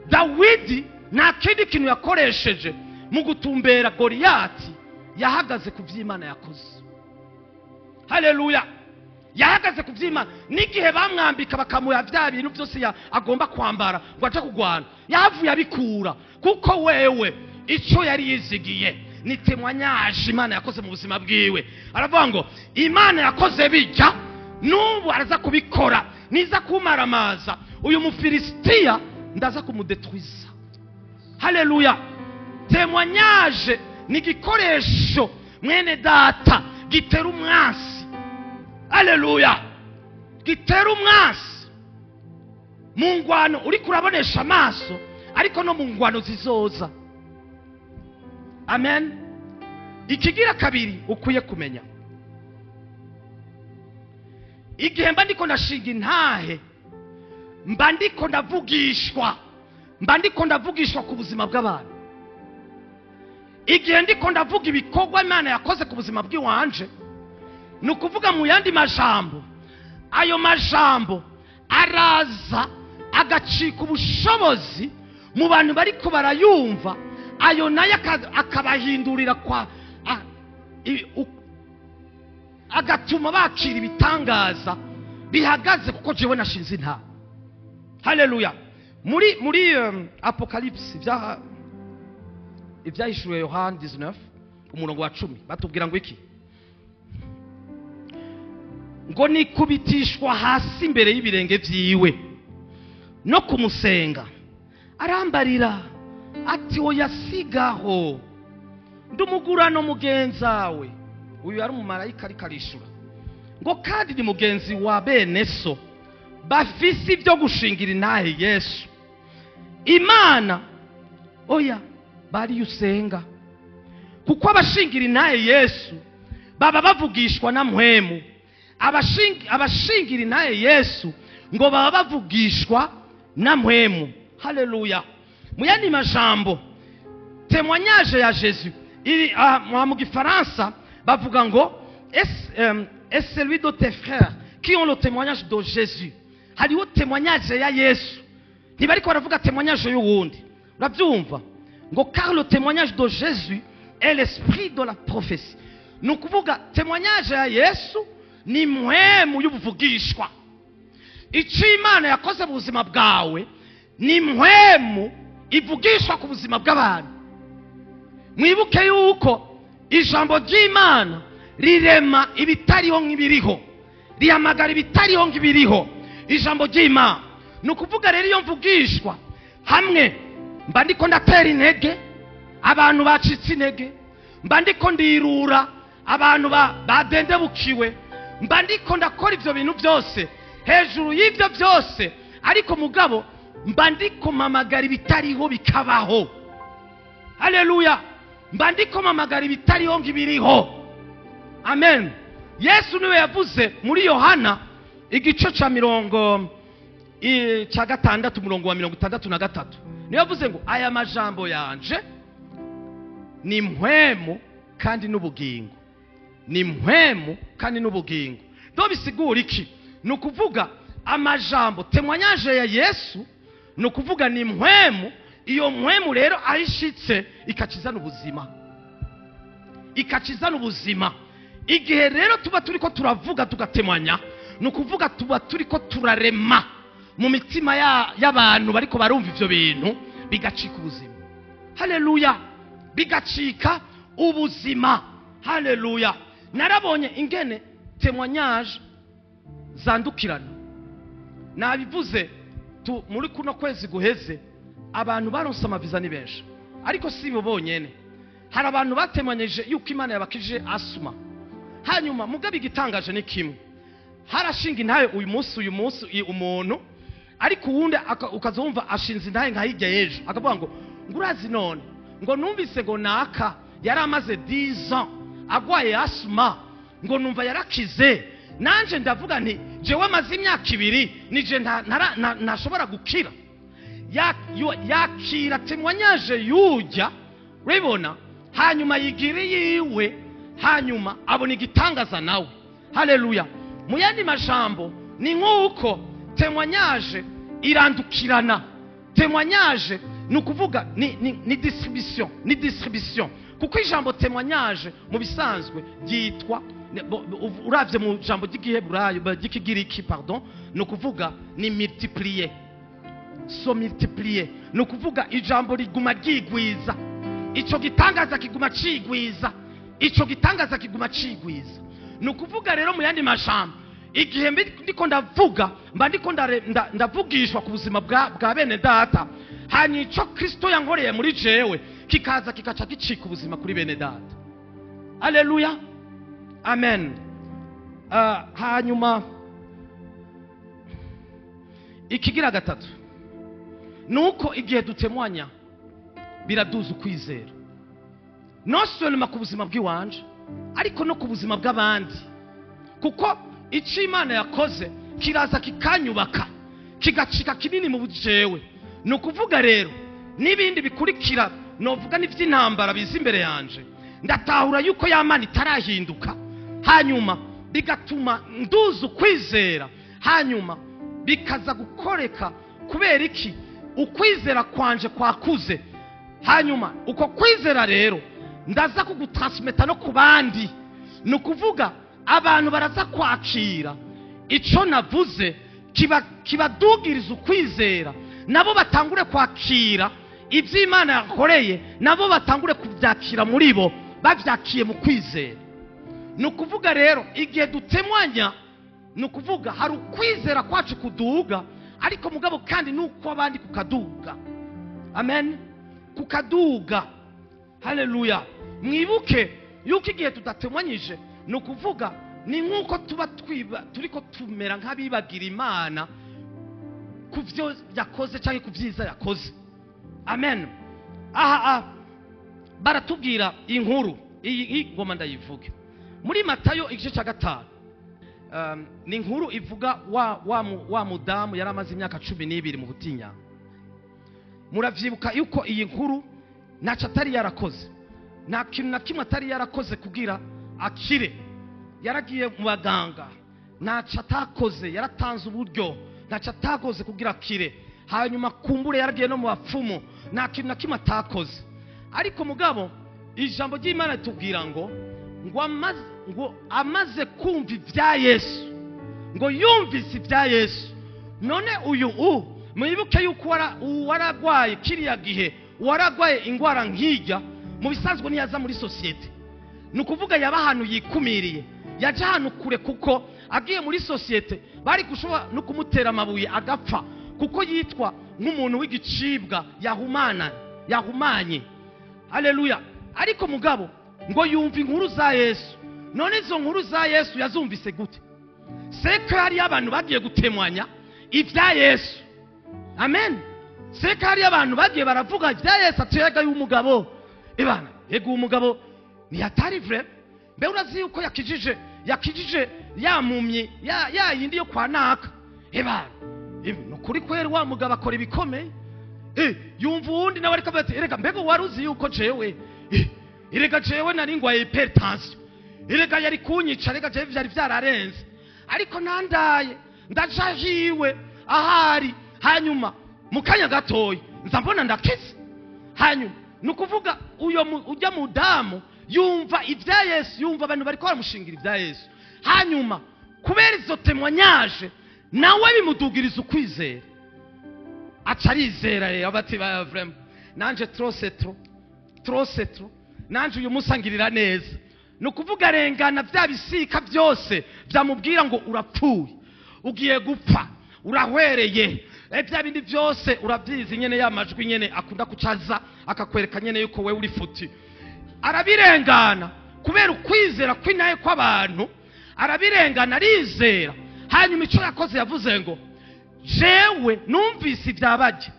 Dawidi nta kindi kintu yakoresheje mu gutumbera Goliyati, yahagaze ku by'Imana yakoze. Haleluya! Yahagaze ku by'Imana. N'igihe bamwambika bakamuha bya bintu byose agomba kwambara ngo aje kugwana, yahavuye abikura, kuko wewe icyo yari yizigiye ni témoignage Imana yakoze mu buzima bwiwe. Aravuga ngo Imana yakoze bijya, n'ubu araza kubikora, niza kumaramaza uyu Mufilisitiya ndaza kumudetruiza. Haleluya! Témoignage ni igikoresho mwene data gitera umwansi. Haleluya! Gitera umwansi mu ngwano uriko urabonesha amaso, ariko no mu ngwano zizoza. Amen. Ikigira kabiri ukwiye kumenya, igihe mba ndiko ndashinga intahe, mba ndiko ndavugishwa, mba ndiko ndavugishwa ku buzima bw'abantu. Igihe ndiko ndavuga ibikorwa Imana yakoze ku buzima bw'iwanje, ni ukuvuga mu yandi majambo, ayo majambo araza agacika ubushobozi mu bantu bariko barayumva, ayo nayo akabahindurira kwa agatuma bakira ibitangaza bihagaze kuko jewe nashinze intahe. Haleluya. Muri Apocalypse, ibyahishuriwe Yohani 19 umurongo wa 10, batubwira ngo iki? Ngo nikubitishwa hasi imbere y'ibirenge vyiwe no kumusenga, arambarira ati oya sigaho, ndumugurano mugenzawe. Uyu yari umumarayika ariko arishura ngo kandi ni mugenzi wa bene so bafise ibyo gushingira intahe Yesu Imana. Oya bari usenga, kuko abashingira intahe Yesu baba bavugishwa na mpwemu. Abashingira intahe Yesu ngo baba bavugishwa na mpwemu. Haleluya. Mu yandi majambo, témoignage ya Jésus iri mu gifaransa bavuga ngo est celui de tes frères qui ont le témoignage de Jésus. Hariho témoignage ya Yesu, ntibariko baravuga témoignage y'uwundi. Urabyumva ngo car le témoignage de Jésus est l'esprit de la prophétie. Ni ukuvuga témoignage ya Yesu ni mpwemu y'ubuvugishwa. Icyo Imana yakoze mu buzima bwawe ni mpwemu ivugishwa ku buzima bw'abantu. Mwibuke yuko ijambo ry'Imana rirema ibitariho nk'ibiriho, rihamagara ibitariho nk'ibiriho. Ijambo ry'Imana ni ukuvuga rero iyo mvugishwa hamwe mba ndiko ndatera intege abantu bacitse intege, mba ndiko ndirura abantu badendebukiwe, mba ndiko ndakora ivyo bintu byose. Hejuru y'ivyo byose ariko mugabo mba ndiko mpamagara ibitariho bikabaho. Haleluya. Mba ndiko mpamagara ibitariho nk'ibiriho. Amen. Yesu niwe yavuze muri Yohana igice ca 6 umurongo wa 63, niwe yavuze ngo aya majambo yanje ni mpwemu kandi n'ubugingo, ni mpwemu kandi n'ubugingo. Do bisigura iki? Ni ukuvuga amajambo témoignage ya Yesu ni ukuvuga ni mpwemu. Iyo mpwemu rero ayishitse ikakizana ubuzima, ikakizana ubuzima. Igihe rero tuba turiko turavuga tugatemanya, ni ukuvuga tuba turiko turarema mu mitima y'abantu bariko barumva ivyo bintu, bigacika ubuzima. Haleluya. Bigacika ubuzima. Haleluya. Narabonye ingene témoignage zandukirana. Nabivuze muri kuno kwezi guheze abantu baronse amaviza ni benshi, ariko si bo bonyene. Hari abantu batemanyije yuko Imana yabakije asuma. Hanyuma mugabe igitangaje ni kimwe, harashinga intahe uyu munsi umuntu, ariko uwundi ukazumva ashinze intahe nka hirya y'ejo, akavuga ngo ngurazi none ngo numvise ngo naka yari amaze 10 ans agwaye asuma, ngo numva yarakize, nanje ndavuga nti jewe amaze imyaka 2 nije ntashobora gukira. Yakira témoignage yujya urabibona, hanyuma yigira yiwe, hanyuma abona igitangaza nawe. Haleluya. Mu yandi majambo ni nk'uko témoignage irandukirana. Témoignage ni ukuvuga ni distribution, ni distribution. Kuko ijambo témoignage mu bisanzwe ryitwa, uravye mu jambo ry'igiheburayo ry'ikigiriki pardon, ni ukuvuga ni multiplier, so multiplier, ni ukuvuga ijambo riguma ryigwiza, ico gitangaza kiguma cigwiza, ico gitangaza kiguma cigwiza. Ni ukuvuga rero mu yandi majambo, igihe ndiko ndavuga mba ndiko ndavugishwa ku buzima bwa bene data, hanyuma ico Kristo yankoreye muri jewe kikaza kikaca gicika ubuzima kuri bene data. Haleluya. Amen. Hanyuma ikigira gatatu nuko igihe dutemwanya biraduza ukwizera, non seulement ku buzima bw'iwanje ariko no ku buzima bw'abandi, kuko icyo Imana yakoze kiraza kikanyubaka kigacika kinini mu bujewe. Ni ukuvuga rero n'ibindi bikurikira novuga n'ivy'intambara biza imbere yanje, ndatahura yuko ya Mana itarahinduka, hanyuma bigatuma nduza ukwizera, hanyuma bikaza gukoreka. Kubera iki? Ukwizera kwanje kwakuze, hanyuma uko kwizera rero ndaza kugutransmeta no ku bandi. Ni ukuvuga abantu baraza kwakira ico navuze Kibadugiriza ukwizera, nabo batangure kwakira ibyo Imana yakoreye, nabo batangure kubyakira muri bo babyakiye mu kwizera. Ni ukuvuga rero igihe dutemwanya, ni ukuvuga hari ukwizera kwacu kuduga, ariko mugabo kandi nuko abandi kukaduga. Amen, kukaduga. Haleluya. Mwibuke yuko igihe tudatemwanyije, ni ukuvuga ni nk'uko tuba turiko tumera nk'abibagira Imana ku byo yakoze cyangwa ku byiza yakoze. Amen. Aha baratubwira inkuru iyi ngoma ndayivuge muri Matayo igice cya 5. Ni inkuru ivuga wa mudamu yari amaze imyaka 12 mu butinya. Muravyibuka yuko iyi nkuru ntaco atari yarakoze, nta kintu na kimwe atari yarakoze kugira akire. Yaragiye mu baganga, ntaco atakoze, yaratanze uburyo, ntaco atakoze kugira akire. Hanyuma kumbure yaragiye no mu bapfumu, nta kintu na kimwe atakoze. Ariko mugabo ijambo ry'Imana ritubwira ngo amaze kumva ibya Yesu, ngo yumvise ibya Yesu. None uyu mwibuke yuko waragwaye kiriya gihe, waragwaye ingwara nkijya mu bisanzwe ntiyaza muri sosiyete. Ni ukuvuga yaba ahantu yikumiriye, yaje ahantu kure, kuko agiye muri sosiyete bari gushobora no kumutera amabuye agapfa, kuko yitwa nk'umuntu w'igicibwa yahumanye. Haleluya. Ariko mugabo ngo yumva inkuru za Yesu. None izo nkuru za Yesu yazumvise gute? Seko hari abantu bagiye gutemwanya ibya Yesu. Amen. Seko hari abantu bagiye baravuga ibya Yesu, atega y'umugabo ibana yego umugabo ni atari vrai. Mbe urazi yuko yakijije yamumye ya yindi yo kwa naka ebana nukuri kweri wa mugabo akora ibikomeye. Yumva uwundi nawe ariko ati erega mbego waruzi yuko jewe erega jewe nari ngwaye hypertension, erega yari kunyica, erega jewe byari byararenze, ariko nandaye ndajahiwe ahari, hanyuma mu kanya gatoya nza mbona ndakize. Hanyuma nukuvuga uyo ujya mudamu yumva ibya Yesu, yumva abantu bariko baramushingira ibya Yesu. Hanyuma kubera izo témoignage nawe bimudugiriza ukwizera, acarizera rero bati vraiment nanje trop c'est trop, trop c'est trop, nanje uyu musangirira neza. Nukuvuga rengana bya bisika byose byamubwira ngo urapfuye, ugiye gupfa, urahwereye, bya bindi byose urabyizi nyene, ya majwi nyene akunda kucaza akakwereka nyene yuko wewe uri futi. Arabirengana kubera ukwizera kwinaye kw'abantu, arabirengana arizera. Hanyuma ico yakoze yavuze ngo jewe numvise ibyabaje,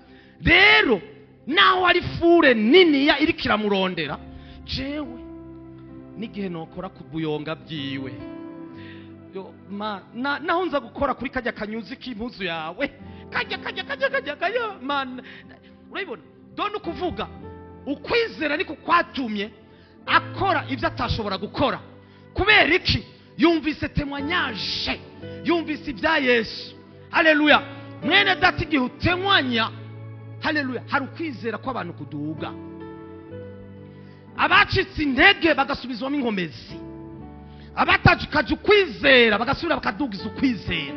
rero naho ari fure nini ya iri kiramurondera, jewe n'igihe nokora ku buyonga byiwe yo ma naho nza gukora kuri kajya kanyuzi k'impuzu yawe kajya kajya kajya kajya kajya man. Urabibona done ukuvuga ukwizera niko kwatumye akora ibyo atashobora gukora. Kubera iki? Yumvise témoignage, yumvise ibya Yesu. Haleluya. Mwene data igihe utemwanya, haleluya, hari ukwizera kw'abantu kuduga, abacitse intege bagasubizwamo inkomezi, abatakaje ukwizera bagasubira bakadugiza ukwizera.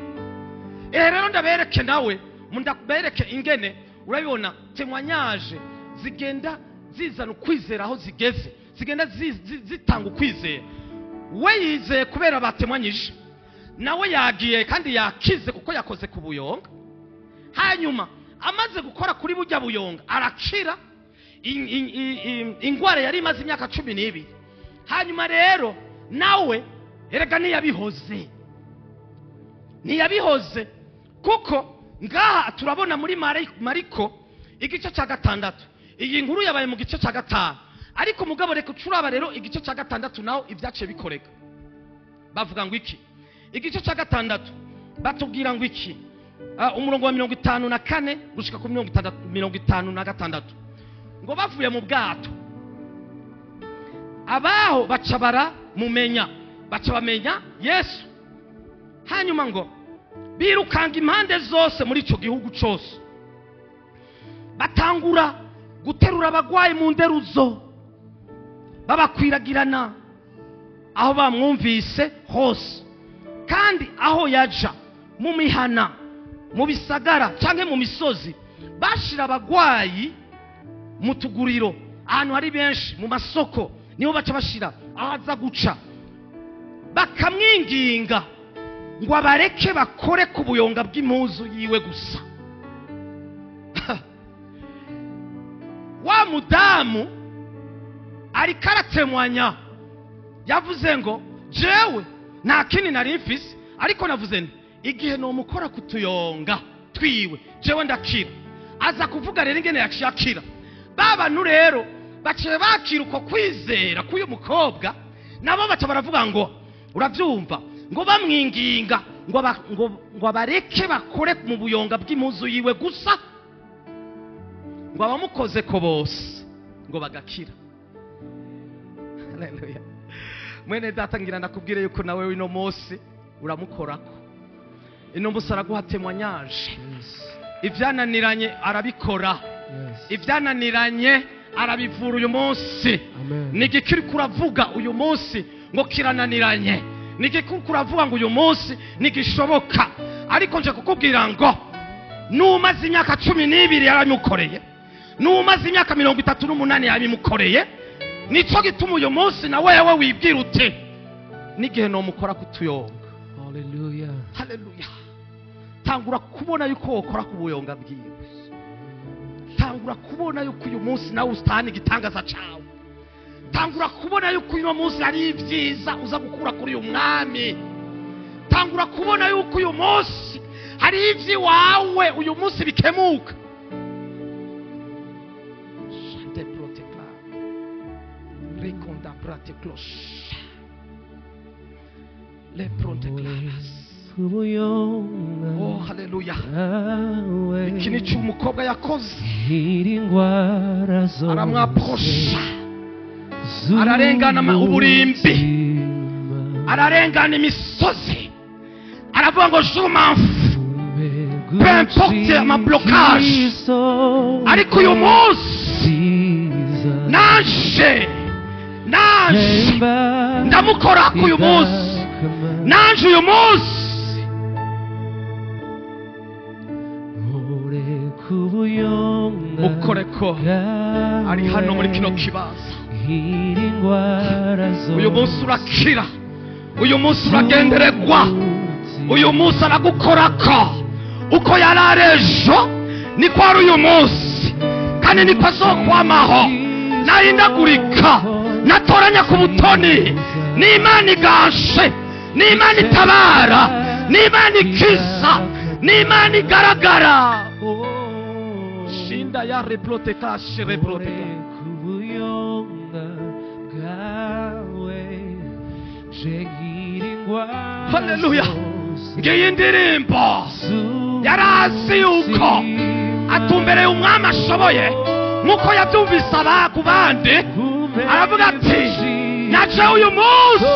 Rero ndabereke nawe ndabereke ingene urabibona témoignage zigenda zizana ukwizera aho zigeze, zigenda zitanga ukwizera. We yizeye kubera batemwanyije, nawe yagiye kandi yakize kuko yakoze ku buyonga. Hanyuma amaze gukora kuri bujya buyonga arakira ingwara yari imaze imyaka 12. Hanyuma rero nawe erega ntiyabihoze, kuko ngaha turabona muri Mariko igice cya 6. Iyi nkuru yabaye mu gice cya 5, ariko mugabo reka turaba rero igice cya 6 naho ibyace bikoreka. Bavuga ngo iki? Igice cya 6 batubwira ngo iki? Umurongo wa 54 gushika ku 56 ngo bavuye mu bwato abaho baca baramumenya, baca bamenya Yesu. Hanyuma ngo birukanga impande zose muri ico gihugu cose, batangura guterura abagwayi mu nderuzo, babakwiragirana aho bamwumvise hose, kandi aho yaja mu mihana Mu bisagara canke mu misozi bashira abagwayi mu tuguriro, ahantu hari benshi, mu masoko niho baca bashira ahaza guca, bakamwinginga ngo abareke bakore ku buyonga bw'impuzu yiwe gusa. Wa mudamu ariko aratemwanya, yavuze ngo jewe nta kindi nari mfise, ariko navuze nti igihe nomukora kutuyonga twiwe jewe ndakira. Aza kuvuga rero ingene yaciye akira. Ba bantu rero baciye bakira uko kwizera k'uyu mukobwa, nabo baca baravuga ngo urabyumva, ngo bamwinginga ngo abareke bakore mu buyonga bw'impuzu yiwe gusa, ngo abamukoze ko bose ngo bagakira. Haleluya. Mwene data, ngira ndakubwire yuko nawe ino munsi uramukorako. Ino munsi araguha témoignage. Ibyananiranye arabikora, ibyananiranye arabivura uyu munsi. Amen. Ni igiki uriko uravuga uyu munsi ngo kirananiranye? Ni igiki uriko uravuga ngo uyu munsi ntigishoboka? Ariko nje kukubwira ngo n'umaze imyaka 12 yarabimukoreye, n'umaze imyaka 38 yabimukoreye. Nico gituma uyu munsi na wewe wibwira uti n'igihe nomukora kutuyonga. Hallelujah. Haleluya. Tangura kubona yuko wokora ku buyonga bwiwe. Tangura kubona yuko uyu munsi nawe utahana igitangaza cawe. Tangura kubona yuko uyu munsi hari ibyiza uza gukura kuri uyu mwami. Tangura kubona yuko uyu munsi hari iby'iwawe uyu munsi bikemuka. Shante protecla. Rekonda prate cloche. Le proteclas. Ubuyonga Oh, haleluya. bwawe Iki ni cyo umukobwa yakoze. nkiri indwara zose Aramwaprosha, ararengana uburimbi. z'umutima. Ararengana imisozi, aravuga ngo je m'en fous, peu importe ama blocage, ariko uyu munsi nanje ndamukora ku uyu munsi, nanje uyu munsi. Mukore ko ari hano muri kino kibanza. Uyu munsi urakira, uyu munsi uragenderegwa, uyu munsi aragukorako. Uko yari ari ejo niko ari uyu munsi, kandi niko azokwamaho. Nahindagurika, natoranya ku butoni. Ni Imana iganje, ni Imana itabara, ni Imana ikiza, ni Imana igaragara. Shinda ya reploteka shereploteka. Haleluya. Ngiyi ndirimbo yarazi yuko atumbereye umwami ashoboye, nk'uko yabyumvise aba ku bandi, aravuga ati naje uyu munsi.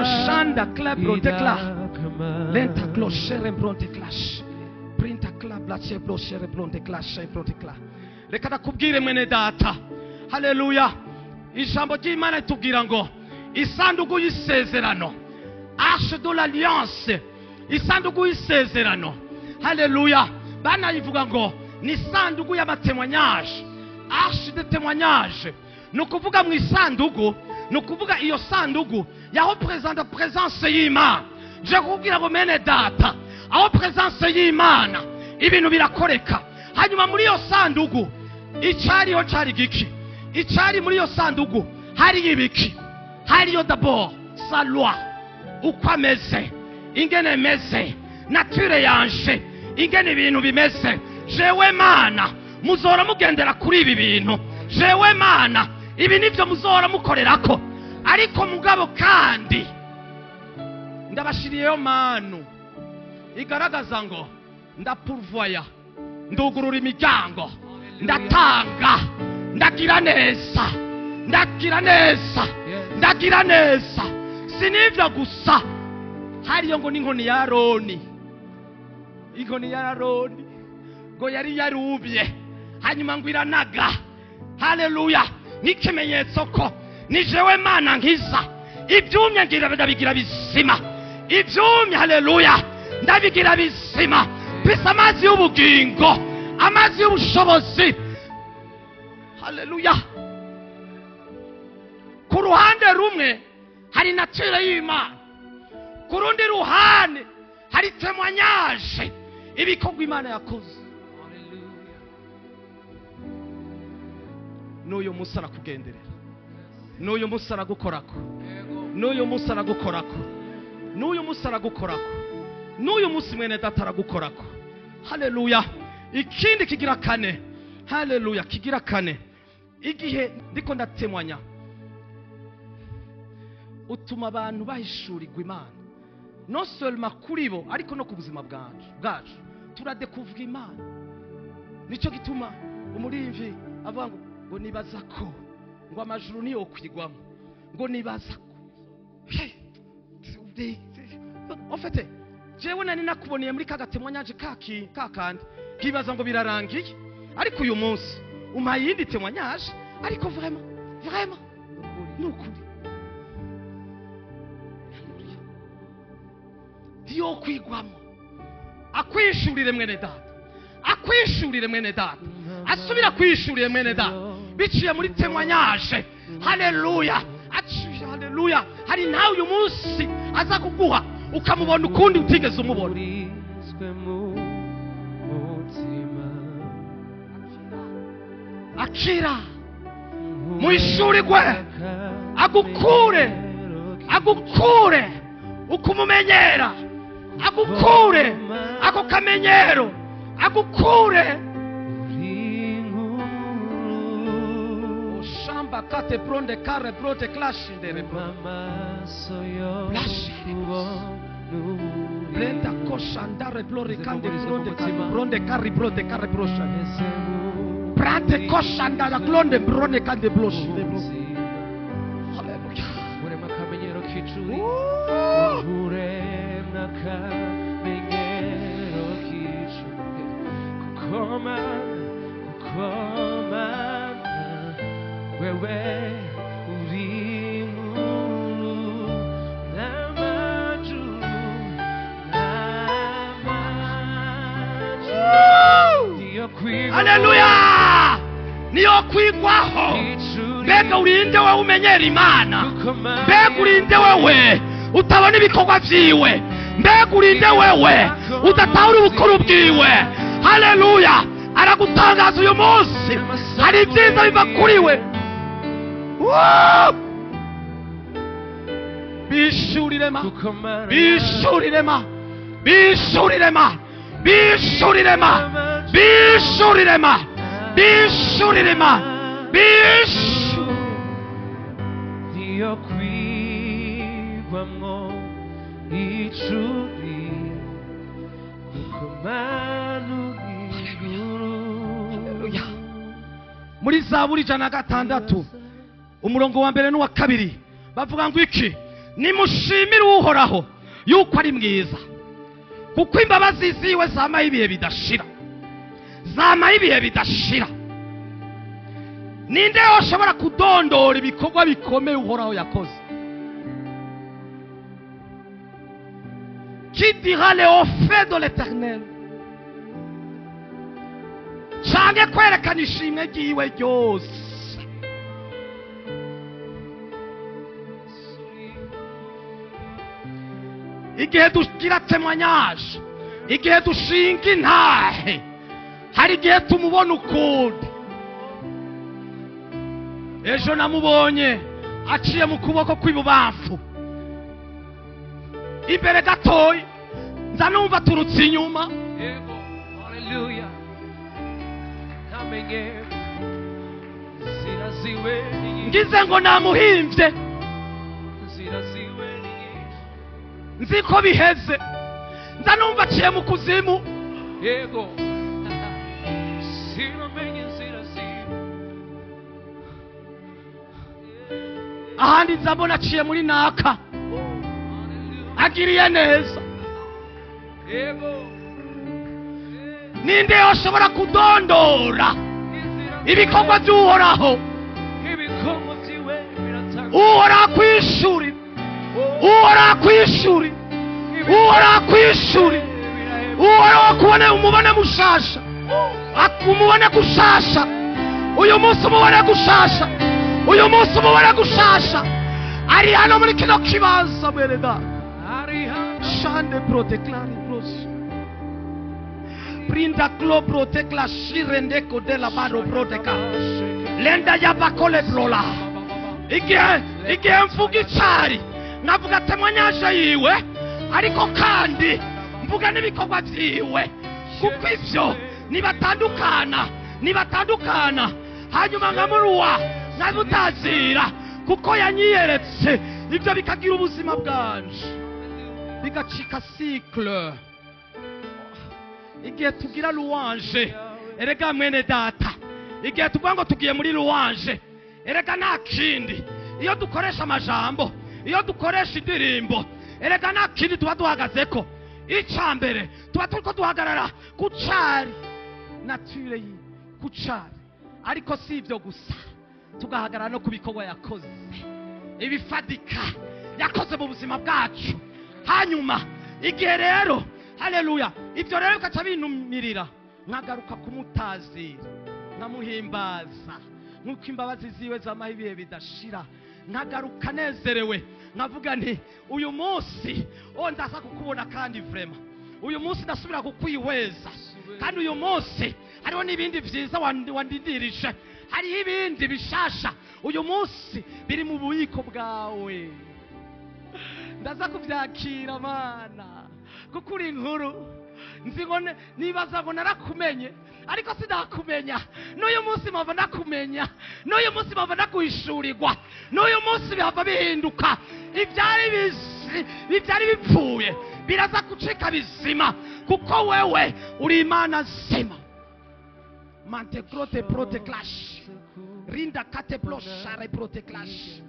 Oshanda club rotekla lenta cloche rembronte clash printa club la che bloche rembronte clash rembronte. Reka ndakubwire mwene data, haleluya. Ijambo ry'Imana ritubwira ngo isanduku y'isezerano, arche de l'alliance, isanduku y'isezerano, haleluya, banayivuga ngo ni isanduku y'amatémoignage, arche de témoignage. Ni ukuvuga mu isanduku, ni ukuvuga iyo sanduku yaho présente présence y'Imana. Nje kukubwira ngo mene data, aho présence y'Imana ibintu birakoreka. Hanyuma muri iyo sanduku icariho cari giki? Icari muri iyo sanduku hari ibiki? Hariyo d'abord sa loi, uko ameze, ingene meze, nature yanje, ingene ibintu bimeze. Jewe Mana muzora mugendera kuri ibi bintu, jewe Mana ibi nivyo muzora mukorerako. Ariko mugabo kandi ndabashiriyeyo manu igaragaza ngo ndapurvoya, ndugurura imiryango, ndatanga, ndagira neza, ndagira neza, ndagira neza. Si n'ivyo gusa, hariyo ngo n'inkoni ya Aroni, inkoni ya Aroni ngo yari yarubye, hanyuma ngo iranaga. Haleluya. Nk'ikimenyetso ko ni jewe Mana nkiza, Ibyumye ngira ndabigira bizima. Ibyumye, haleluya, ndabigira bizima. Bisa amazi y'ubugingo, amazi y'ubushobozi. Haleluya. Ku ruhande rumwe hari nature y'Imana, ku rundi ruhande hari témoignage, ibikorwa Imana yakoze. N'uyu munsi arakugenderera, n'uyu munsi aragukorako, n'uyu munsi aragukorako, n'uyu munsi aragukorako, n'uyu munsi mwene data aragukorako. Haleluya. Ikindi kigira kane, haleluya, kigira kane, igihe ndiko ndatemwanya utuma abantu bahishurirwa Imana, non seulement kuri bo ariko no ku buzima bwacu turadekuvuga Imana. Nicyo gituma umurimvi avuga ngo nibaza ko ngo amajuru niyo kwigwamo, ngo nibaza ko. En fait, jewe nari nakuboneye muri kagatemwanyaje kaki kakandi, nkibaza ngo birarangiye, ariko uyu munsi umpaye iyindi témoignage, ariko vraiment vraiment nukuri yo kwigwamo. Akwishurire mwene data, akwishurire mwene data, asubira kwishurire mwene data biciye muri témoignage. Haleluya, haleluya. Hari nawe uyu munsi aza kuguha ukamubona ukundi utigeze umubona. Akira muishurirwe, agukure, agukure ukumumenyera, agukure ako kamenyero, agukure. Shamba kate bronde kare brote clash ndere blenda koshandare blore kande bronde bronde kare brote kare brosha prate koshandara klonde bronde kande blosh. Haleluya. Urema kamenyero kicuri, urema kamenyero kicuri, kukoma kukoma wewe uri nkuru n'amajuru, n'amajuru niyo kwigwaho. Haleluya, niyo kwigwaho. Mbega urinde wewe umenyera Imana, mbega urinde wewe utabona ibikorwa vyiwe, mbega urinde wewe udatahura ubukuru bwiwe. Haleluya, aragutangaza uyu munsi, hari ibyiza biva kuri we. Bishurirema, bishurirema, bishurirema, bishurirema, bishurirema, bishurirema, bishu niyo kwigwamwo icuri, kuko Mana uri nkuru. Haleluya. Muri Zaburi 106 umurongo wa mbere n'uwa kabiri bavuga ngo iki: nimushimire Uhoraho yuko ari mwiza, kuko imbabazi ziwe zamaye ibihe bidashira, zamaye ibihe bidashira. Ninde yoshobora kudondora ibikorwa bikomeye Uhoraho yakoze? Qui dira les hauts faits de l'Éternel? Canke kwerekana ishimwe ryiwe ryose. Igihe dugira témoignage, igihe dushinga intahe, hari igihe tumubona ukundi. Ejo namubonye aciye mu kuboko kw'ibubamfu, imbere gatoyi nza numva aturutse inyuma. Yego, haleluya. Ntamenye inzira ziwe ni nyinshi, ngize ngo namuhimvye, inzira ziwe ni nyinshi. nzi ko biheze, nza numva aciye mu kuzimu. Yego, sinamenye inzira ziwe. Ahandi nza mbona aciye muri naka, agiriye neza. Yego, Ninde yoshobora kudondora ibikorwa by'Uhoraho? ibikorwa byiwe biratanga. Uhoraho akwishurira. Akwishuri, Uhoraho akwishuri, Uhoraho akubone, umubone mushasha, umubone gushasha. Uyu munsi umubone gushasha, uyu munsi umubone gushasha. Ari hano muri kino kibanza mwene data. Shande proteclari bros Brinda clo protecla shirende kodela baro proteka lenda yabakole blola. Igihe mvuga icari navuga temwanyaje yiwe, ariko kandi mvuga n'ibikorwa vyiwe, kuko ivyo nibatandukana. Hanyuma nkamuruwa nkabutazira kuko yanyiyeretse, ibyo bikagira ubuzima bwanje bigacika cycle. Igihe tugira louange, erega mwene data, igihe tuvuga ngo tugiye muri louange, erega nta kindi. Iyo dukoresha amajambo, iyo dukoresha indirimbo, erega nta kindi tuba duhagazeko. Icya mbere tuba turiko duhagarara ku cari nature yi ku cari, ariko si ibyo gusa, tugahagarara no ku bikorwa yakoze, ibifadika yakoze mu buzima bwacu. Hanyuma igihe rero, haleluya, ibyo rero bikaca binumirira, nkagaruka kumutazira, nkamuhimbaza nk'uko imbabazi ziwe zamaho ibihe bidashira. Nkagaruka nezerewe, nkavuga nti uyu munsi ndaza kukubona kandi vrema, uyu munsi ndasubira kukwihweza, kandi uyu munsi hariho n'ibindi vyiza wandindirije, hariho ibindi bishasha uyu munsi biri mu bubiko bwawe. Ndaza kuvyakira Mana, kuko uri inkuru. Nzi ngo nibaza ngo narakumenye, ariko sindakumenya. N'uyu munsi mpava ndakumenya, n'uyu munsi mpava ndaguhishurirwa, n'uyu munsi bihava bihinduka. Ibyari bipfuye biraza gucika bizima, kuko wewe uri Imana nzima. Mante grote prote clash rinda kate bloshare prote clash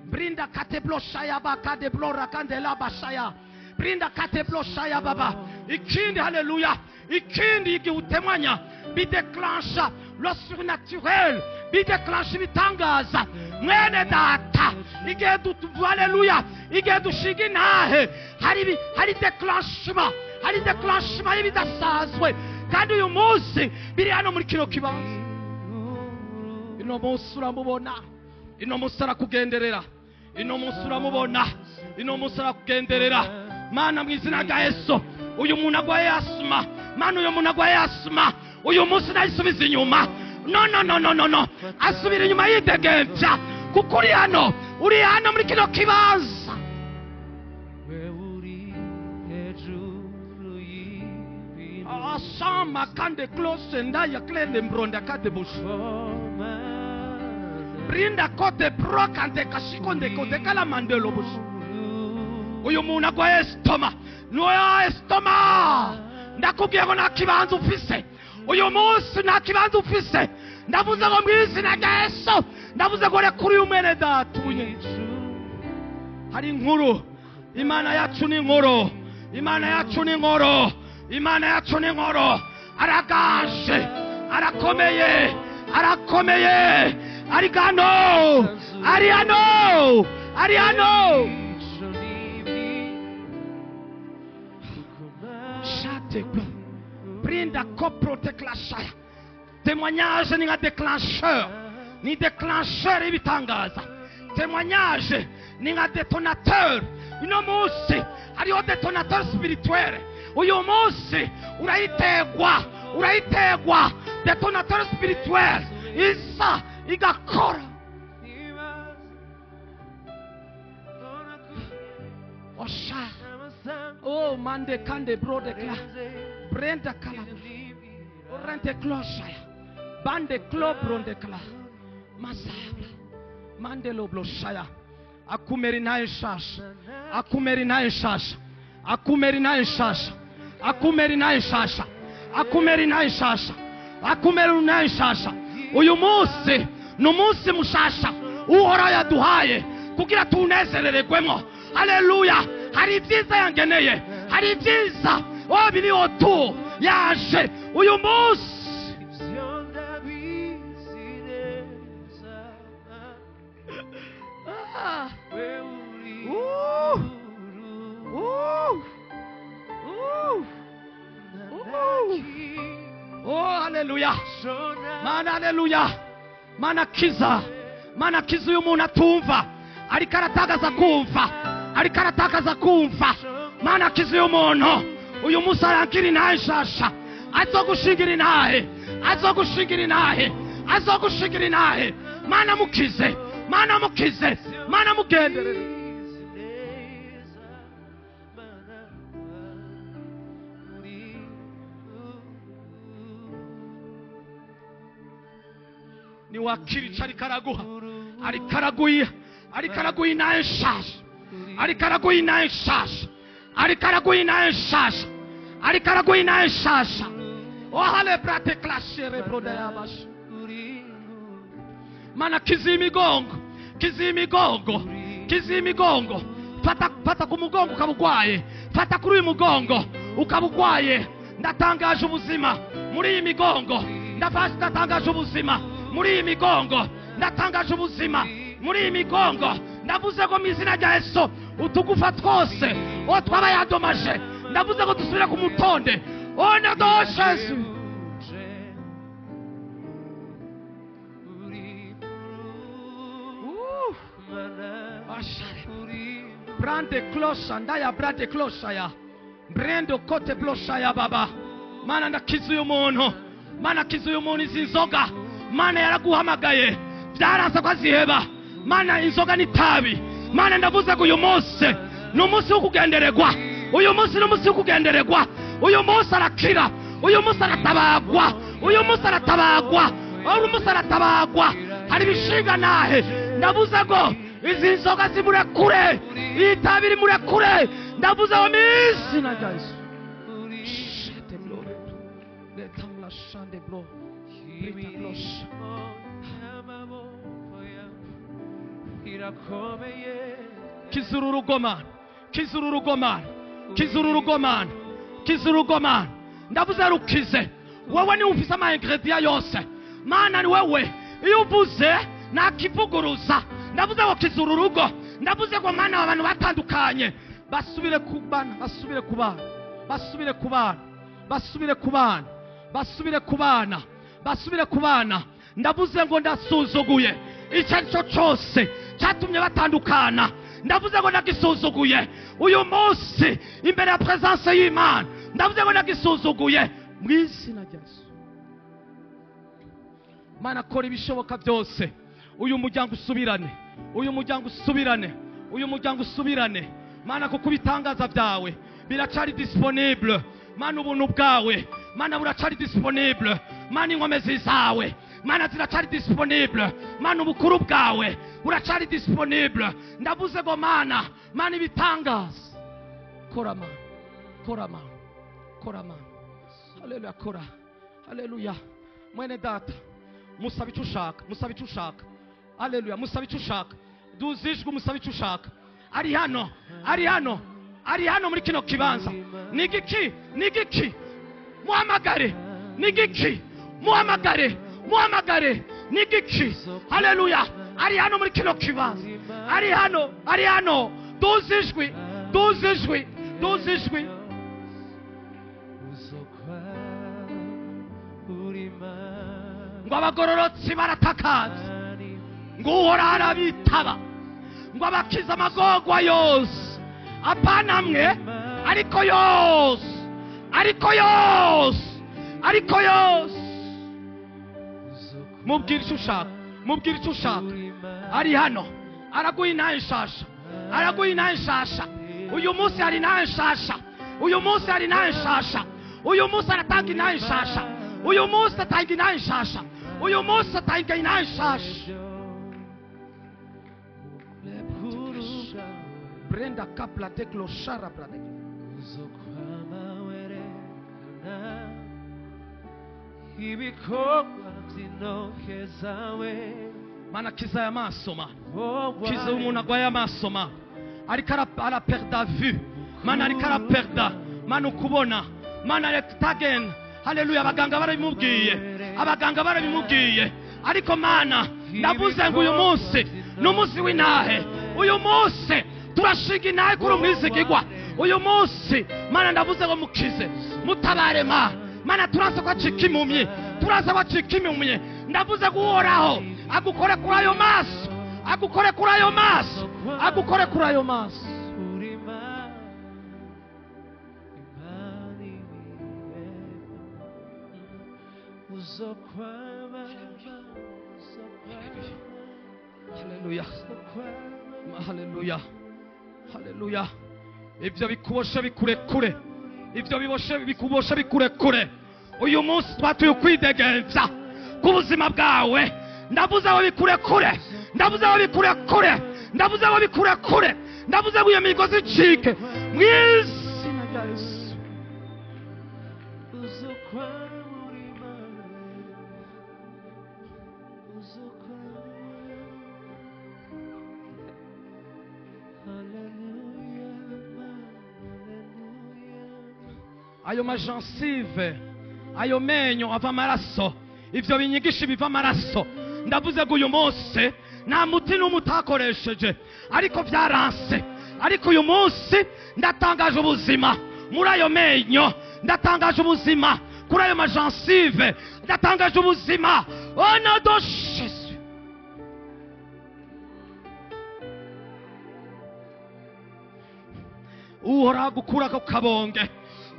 brinda kate bloshaya bakade blora kandela bashaya brinda kate bloshaya baba. Ikindi, haleluya, ikindi igihe utemanya bideclencha le surnaturel, bideclencha ibitangaza mwene data. Igihe haleluya, igihe dushinga intahe hari déclenchement, hari déclenchement y'ibidasanzwe. Kandi uyu munsi biri hano muri kino kibanza. Ino munsi uramubona, ino munsi arakugenderera, ino munsi uramubona, ino munsi arakugenderera. Mana mu izina rya Yesu, uyu muntu agwaye asima, Mana uyu muntu agwaye asima, uyu munsi nayisubiza inyuma. No no no no no no, asubira inyuma yidegembya, kuko uri hano, uri hano muri kino kibanza. Asama kande close ndaya klende mbronda kate bush brinda kote pro kante kashikonde kote kala mandelo bush. Uyu muntu agwaye estoma, noya estoma, ndakubwiye ngo nta kibanza ufise uyu munsi, nta kibanza ufise. Ndavuze ngo mu izina rya Yesu, ndavuze ngo rekura uyu mwene data. Hari inkuru, Imana yacu ni inkuru, Imana yacu ni inkuru, Imana yacu ni inkuru. Aragaje, arakomeye, arakomeye, ari hano, ari hano, ari hano. Brinda coproteclashaya. Témoignage ni nka déclencheur, ni déclencheur y'ibitangaza. Témoignage ni nka détonateur. Uno munsi hariho détonateur spirituel. Uyu munsi urayitegwa, urayitegwa détonateur spirituel isa igakora. Osha oh mande kande brode kla brenda kala orente kloshaya bande klo bronde kla masabla mandelo bloshaya. Akumeri naye shasha, akumeri naye shasha, akumeri naye shasha, akumeri naye shasha, akumeri naye shasha, akumeri naye shasha. Uyu munsi ni umunsi mushasha Uhoraho yaduhaye kugira tunezereregwemo. Haleluya, hari ibyiza yangeneye, hari ibyiza biriho tu yaje uyu munsi. Haleluya. Mana haleluya. Mana kiza. Mana kiza uyu muntu atumva. Ariko aratakaza kumva. Ariko aratakaza kumva. Mana kiza uyu muntu. Uyu munsi arankira intahe nshasha. Azogushingira intahe. Azogushingira intahe. Azogushingira intahe. Mana mukize. Mana mukize. Mana mugenderere. Ni wakiri chari karaguha. Ari karaguya. Ari karaguya intahe nshasha. Ari karaguya intahe nshasha. Ari karaguya intahe nshasha. Ari karaguya intahe nshasha. Ohale brate clashere brodayabash. Mana kizimigongo. Kizimigongo. Kizimigongo. Fata fata ku mugongo ukabugwaye. Fata kuri uyu mugongo ukabugwaye. Ndatangaje ubuzima muri iyi migongo. Ndatangaje ubuzima muri iyi migongo. Ndatangaje ubuzima muri iyi migongo. Ndavuze ngo mu izina rya Yesu utugufa twose o twaba yadomaje. Ndavuze ngo dusubire ku mutonde. O ndoshe. Brande klosha ndaya brande klosha ya brando kote blosha ya baba. Mana ndakiza uyu muntu. Mana kiza uyu muntu izi nzoga. Mana yaraguhamagaye byaranse ko aziheba. Mana inzoga n'itabi. Mana ndavuze ngo uyu munsi ni umunsi wo kugenderegwa. Uyu munsi ni umunsi wo kugenderegwa. Uyu munsi arakira. Uyu munsi aratabagwa. Uyu munsi aratabagwa. Uyu munsi aratabagwa. Hari ibishinga nahe. Ndavuze ngo izi nzoga zimurekure. Itabi rimurekure. Ndavuze ngo mu izina rya Yesu. Kizuru rugoma. Kizuru rugoma. Kizuru rugoma. Kizuru rugoma. Ndavuze rukize. Wewe ni ufise ama ingredient yose. Mana ni wewe. Iyo uvuze nakivuguruza. Ndavuze ngo kizuru rugo. Ndavuze ngo mana abantu batandukanye basubire kubana, basubire kubana. Basubire kubana. Basubire kubana. Basubire kubana. Basubire kubana. Ndavuze ngo ndasuzuguye icyo aricyo cyose cyatumye batandukana. Ndavuze ngo ndagisuzuguye uyu munsi imbere ya presence y'Imana. Ndavuze ngo ndagisuzuguye mu izina rya Yesu. Mana kora ibishoboka byose uyu muryango usubirane. Uyu muryango usubirane. Uyu muryango usubirane. Mana kuko ibitangaza byawe biracari disponible. Mana ubuntu bwawe Mana buracari disponible. Mana inkomezi zawe Mana ziracari disponible. Mana ubukuru bwawe buracari disponible. Ndavuze ngo Mana, Mana ibitangaza. Kora Mana. Kora Mana. Kora Mana. Haleluya kora. Haleluya. Mwene data musaba icyo ushaka, musaba icyo ushaka. Haleluya musaba icyo ushaka. Duzijwe musaba icyo ushaka. Ari hano, ari hano, ari hano muri kino kibanza. Nigiki, nigiki. Muhamagare, nigiki. Muhamagare, muhamagare, nigiki. Haleluya. Ari hano muri kino kibanza. Ari hano, ari hano. Duzijwe, duzijwe, duzijwe. Ngo abagororotsi baratakaza. Ngo Uhoraho arabitaba. Ngo abakiza amagorwa yose. Apana amwe, ariko yose. Ariko yose. Ariko yose. Mubwire icyo ushaka. Mubwire icyo ushaka. Ari hano. Araguha intahe nshasha. Araguha intahe nshasha. Uyu munsi hari intahe nshasha. Uyu munsi hari intahe nshasha. Uyu munsi aratanga intahe nshasha. Uyu munsi atanga intahe nshasha. Uyu munsi atanga intahe nshasha. Brenda kapla teklo shara brade. Mana kiza ya maso ma. Kiza umuntu agwaye amaso ma. Ariko araperda vue. Mana ariko araperda. Mana ukubona. Mana aretagen. Haleluya abaganga barabimubwiye. Abaganga barabimubwiye. Ariko mana ndavuze ngo uyu munsi ni umunsi w'intahe. Uyu munsi turashinga intahe kuri umwizigirwa. Uyu munsi mana ndavuze ngo mukize. Mutabare ma. Mana turanse ko acika impumyi. Turaza bacika impumyi. Ndavuze guhoraho agukore kuri ayo maso, agukore kuri ayo maso, agukore kuri ayo maso. Haleluya, haleluya, haleluya. Ibyo bikuboshe bikurekure, ibyo biboshe bikuboshe bikurekure. Uyu munsi twatuye ukwidegemvya ku buzima bwawe. Ndavuze aho bikurekure, ndavuze aho bikurekure, ndavuze aho bikurekure, ndavuze ngo iyo migozi icike mu izina rya Yesu. Ayo majansive, ayo menyo ava amaraso, ivyo binyigisha biva amaraso. Ndavuze ngo uyu munsi nta muti n'umwe utakoresheje, ariko vyaranse. Ariko uyu munsi ndatangaje ubuzima muri ayo menyo, ndatangaje ubuzima kuri ayo majansive, ndatangaje ubuzima. Au nom de Jésus. Uhoraho agukura ako kabonge,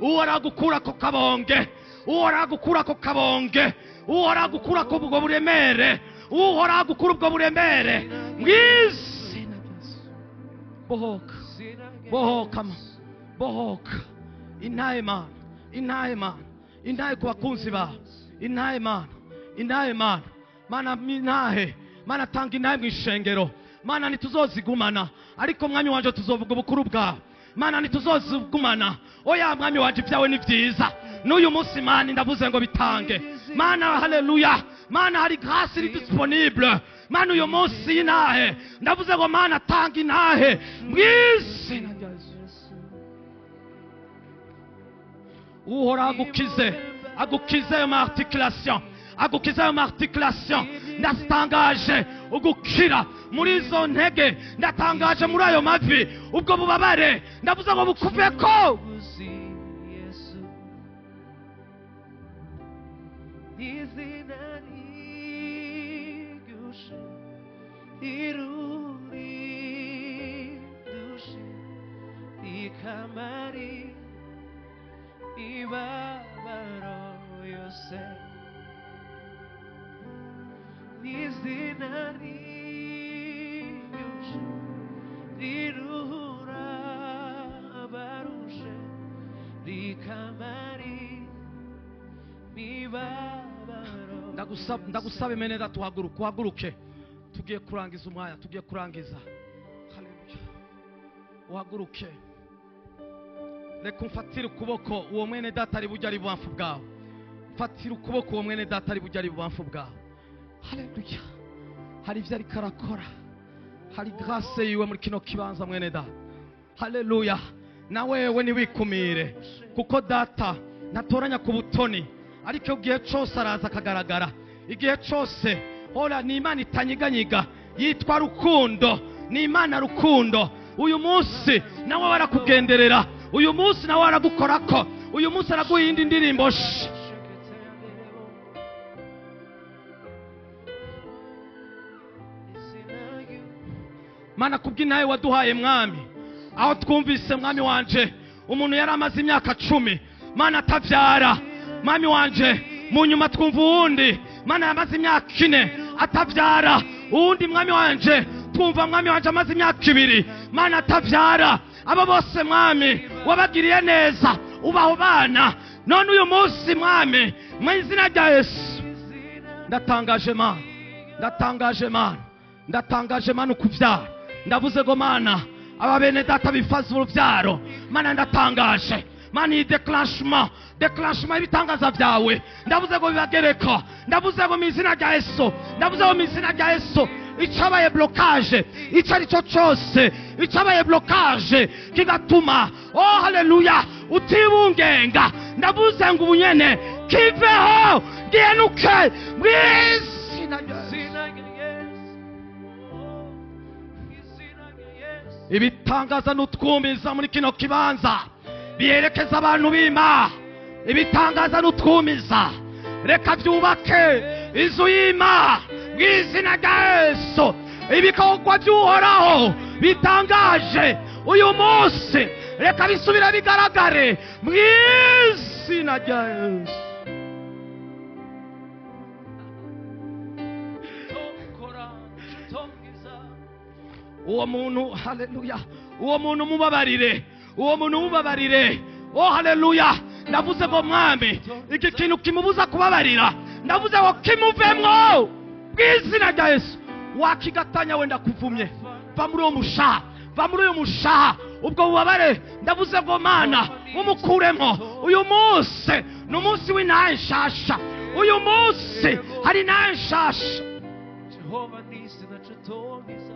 uhoraho agukura ako kabonge, uhoraho agukura ako kabonge, uhoraho agukura ako ubwo buremere, uhoraho agukura ubwo buremere mu izina rya Yesu. Bohoka, bohoka, bohoka. Intahe Mana, intahe Mana, intahe ku bakunzi bawe, intahe Mana, intahe Mana, Mana intahe Mana, tanga intahe mu ishengero Mana. Ntituzozigumana, ariko mwami wanje tuzovuga ubukuru bwawe. Mana ntituzozigumana, oya mwami wanje ibyawe ni byiza. N'uyu munsi Mana ndavuze ngo bitange Mana. Haleluya Mana, hari grâce iri disponible Mana. Uyu munsi intahe, ndavuze ngo Mana tanga intahe mu izina rya Yesu. Uhoraho agukize, agukize ayo ma articulation, agukize ayo ma articulation. Ndatangaje ugukira muri izo ntege, ndatangaje muri ayo mavi, ubwo bubabare ndavuze ngo bukuveko. Ndagusaba imene data uhaguruke, uhaguruke. Tugiye kurangiza umwanya, tugiye kurangiza. Haleluya, uhaguruke. Reka umfatire ukuboko uwo mwene data ari bujya ari bubamfu bwawe. Mfatire ukuboko uwo mwene data ari bujya ari bubamfu bwawe. Haleluya, hari ivyo ariko arakora, hari grâce yiwe muri kino kibanza mwene data. Haleluya, na wewe ntiwikumire, kuko data ntatoranya ku butoni, ariko igihe cose araza akagaragara. Igihe cose hora ni Imana itanyiganyiga, yitwa rukundo, ni Imana rukundo. Uyu munsi nawe barakugenderera, uyu munsi nawe aragukorako, uyu munsi araguha iyindi ndirimbo. Mana kubw'intahe waduhaye mwami, aho twumvise mwami wanje umuntu yari amaze imyaka 10 Mana atavyara, mwami wanje mu nyuma twumva uwundi Mana yamaze imyaka 4 atavyara, uwundi mwami wanje twumva mwami wanje amaze imyaka 2 Mana atavyara. Abo bose mwami wabagiriye neza, ubaho bana. None uyu munsi mwami mu izina rya Yesu ndatangaje Mana, ndatangaje Mana, ndatangaje Mana ukuvyara. Ndavuze ngo Mana aba bene data bifaza uruvyaro Mana, ndatangaje Mana iyi déclenchement, déclenchement y'ibitangaza vyawe. Ndavuze ngo bibagereko, ndavuze ngo mu izina rya Yesu, ndavuze ngo mu izina rya Yesu icabaye blocage, ico ari cyo cyose icabaye blocage kigatuma oh haleluya utibungenga, ndavuze ngo ubunyene kiveho gihenuke mu izina rya Yesu. Ibitangaza n'utwumiza muri kino kibanza biherekeza abantu b'Imana. Ibitangaza n'utwumiza Reka byubake inzu y'Imana mu izina rya Yesu. Ibikorwa by'Uhoraho bitangaje uyu munsi, reka bisubira bigaragare mu izina rya Yesu. Uwo muntu, haleluya, uwo muntu mubabarire, uwo muntu mubabarire. Oh haleluya, ndavuze ngo mwami, iki kintu kimubuza kubabarira, ndavuze ngo kimuvemwo mu izina rya Yesu. Wakigatanya wenda kuvumye, va muri uwo mushaha, va muri uyu mushaha, ubwo bubabare ndavuze ngo Mana umukuremo. Uyu munsi ni umunsi w'intahe nshasha, uyu munsi hari intahe nshasha. Jehova nisi nachotongiza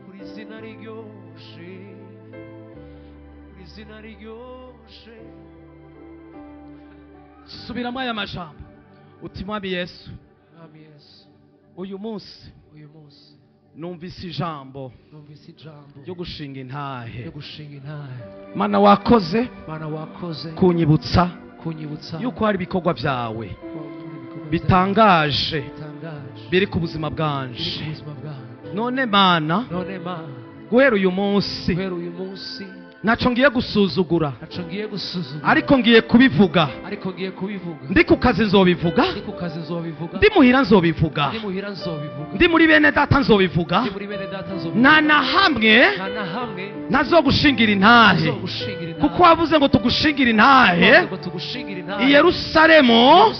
uri zina riryoshe, uri zina riryoshe. Subiramo aya majambo uti mwami Yesu, Mwami Yesu, uyu munsi uyu munsi numvise ijambo numvise ijambo ryo gushinga intahe. ryo gushinga intahe. Mana wakoze, Mana wakoze kunyibutsa kunyibutsa yuko hari ibikorwa byawe bitangaje biri ku buzima bwanje. None Mana, none Mana, guhera uyu munsi guhera uyu munsi ntaco ngiye gusuzugura, ntaco ngiye gusuzugura, ariko ngiye kubivuga, ariko ngiye kubivuga. Ndi ku kazi nzobivuga, ndi ku kazi nzobivuga, ndi muhira nzobivuga, ndi muhira nzobivuga, ndi muri bene data nzobivuga, ndi muri bene data nzobivuga. Nta na hamwe nta na hamwe ntazogushingira intahe, kuko wavuze ngo tugushingira intahe i Yerusalemu,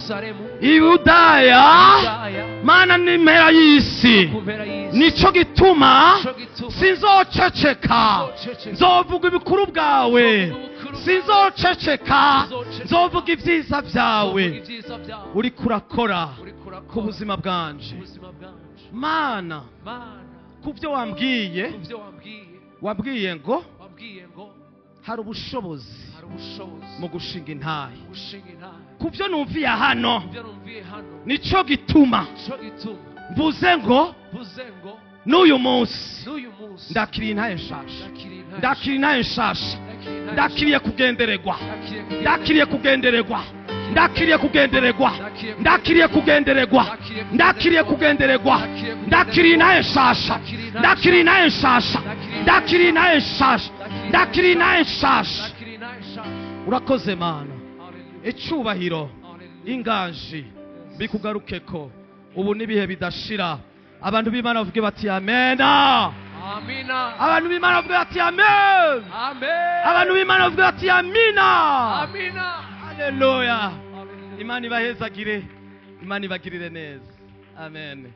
i Yudaya, Mana n'impera y'isi. Nico gituma sinzoceceka, nzovuga ibikuru bwawe, sinzoceceka, nzovuga ibyiza byawe uri kurakora ku buzima bwanje. Mana, ku byo wambwiye, wabwiye ngo hari ubushobozi mu gushinga intahe. Ku byo numviye hano, nico gituma mvuze ngo n'uyu munsi ndakiriye intahe nshasha, ndakiriye intahe nshasha, ndakiriye kugendererwa, ndakiriye kugendererwa, ndakiriye kugendererwa, ndakiriye kugendererwa, ndakiriye kugendererwa, ndakiriye intahe nshasha, ndakiriye intahe nshasha, ndakiriye intahe nshasha, ndakiriye intahe nshasha. Urakoze Mana, icyubahiro inganji bikugarukeko ubu n'ibihe bidashira. Abantu b'Imana bavuge bati amena. Amina. Abantu b'Imana bavuge bati amen. Amen. Abantu b'Imana bavuge bati amina. Amina. Haleluya. Imana ibahezagire, Imana ibagirire neza. Amen.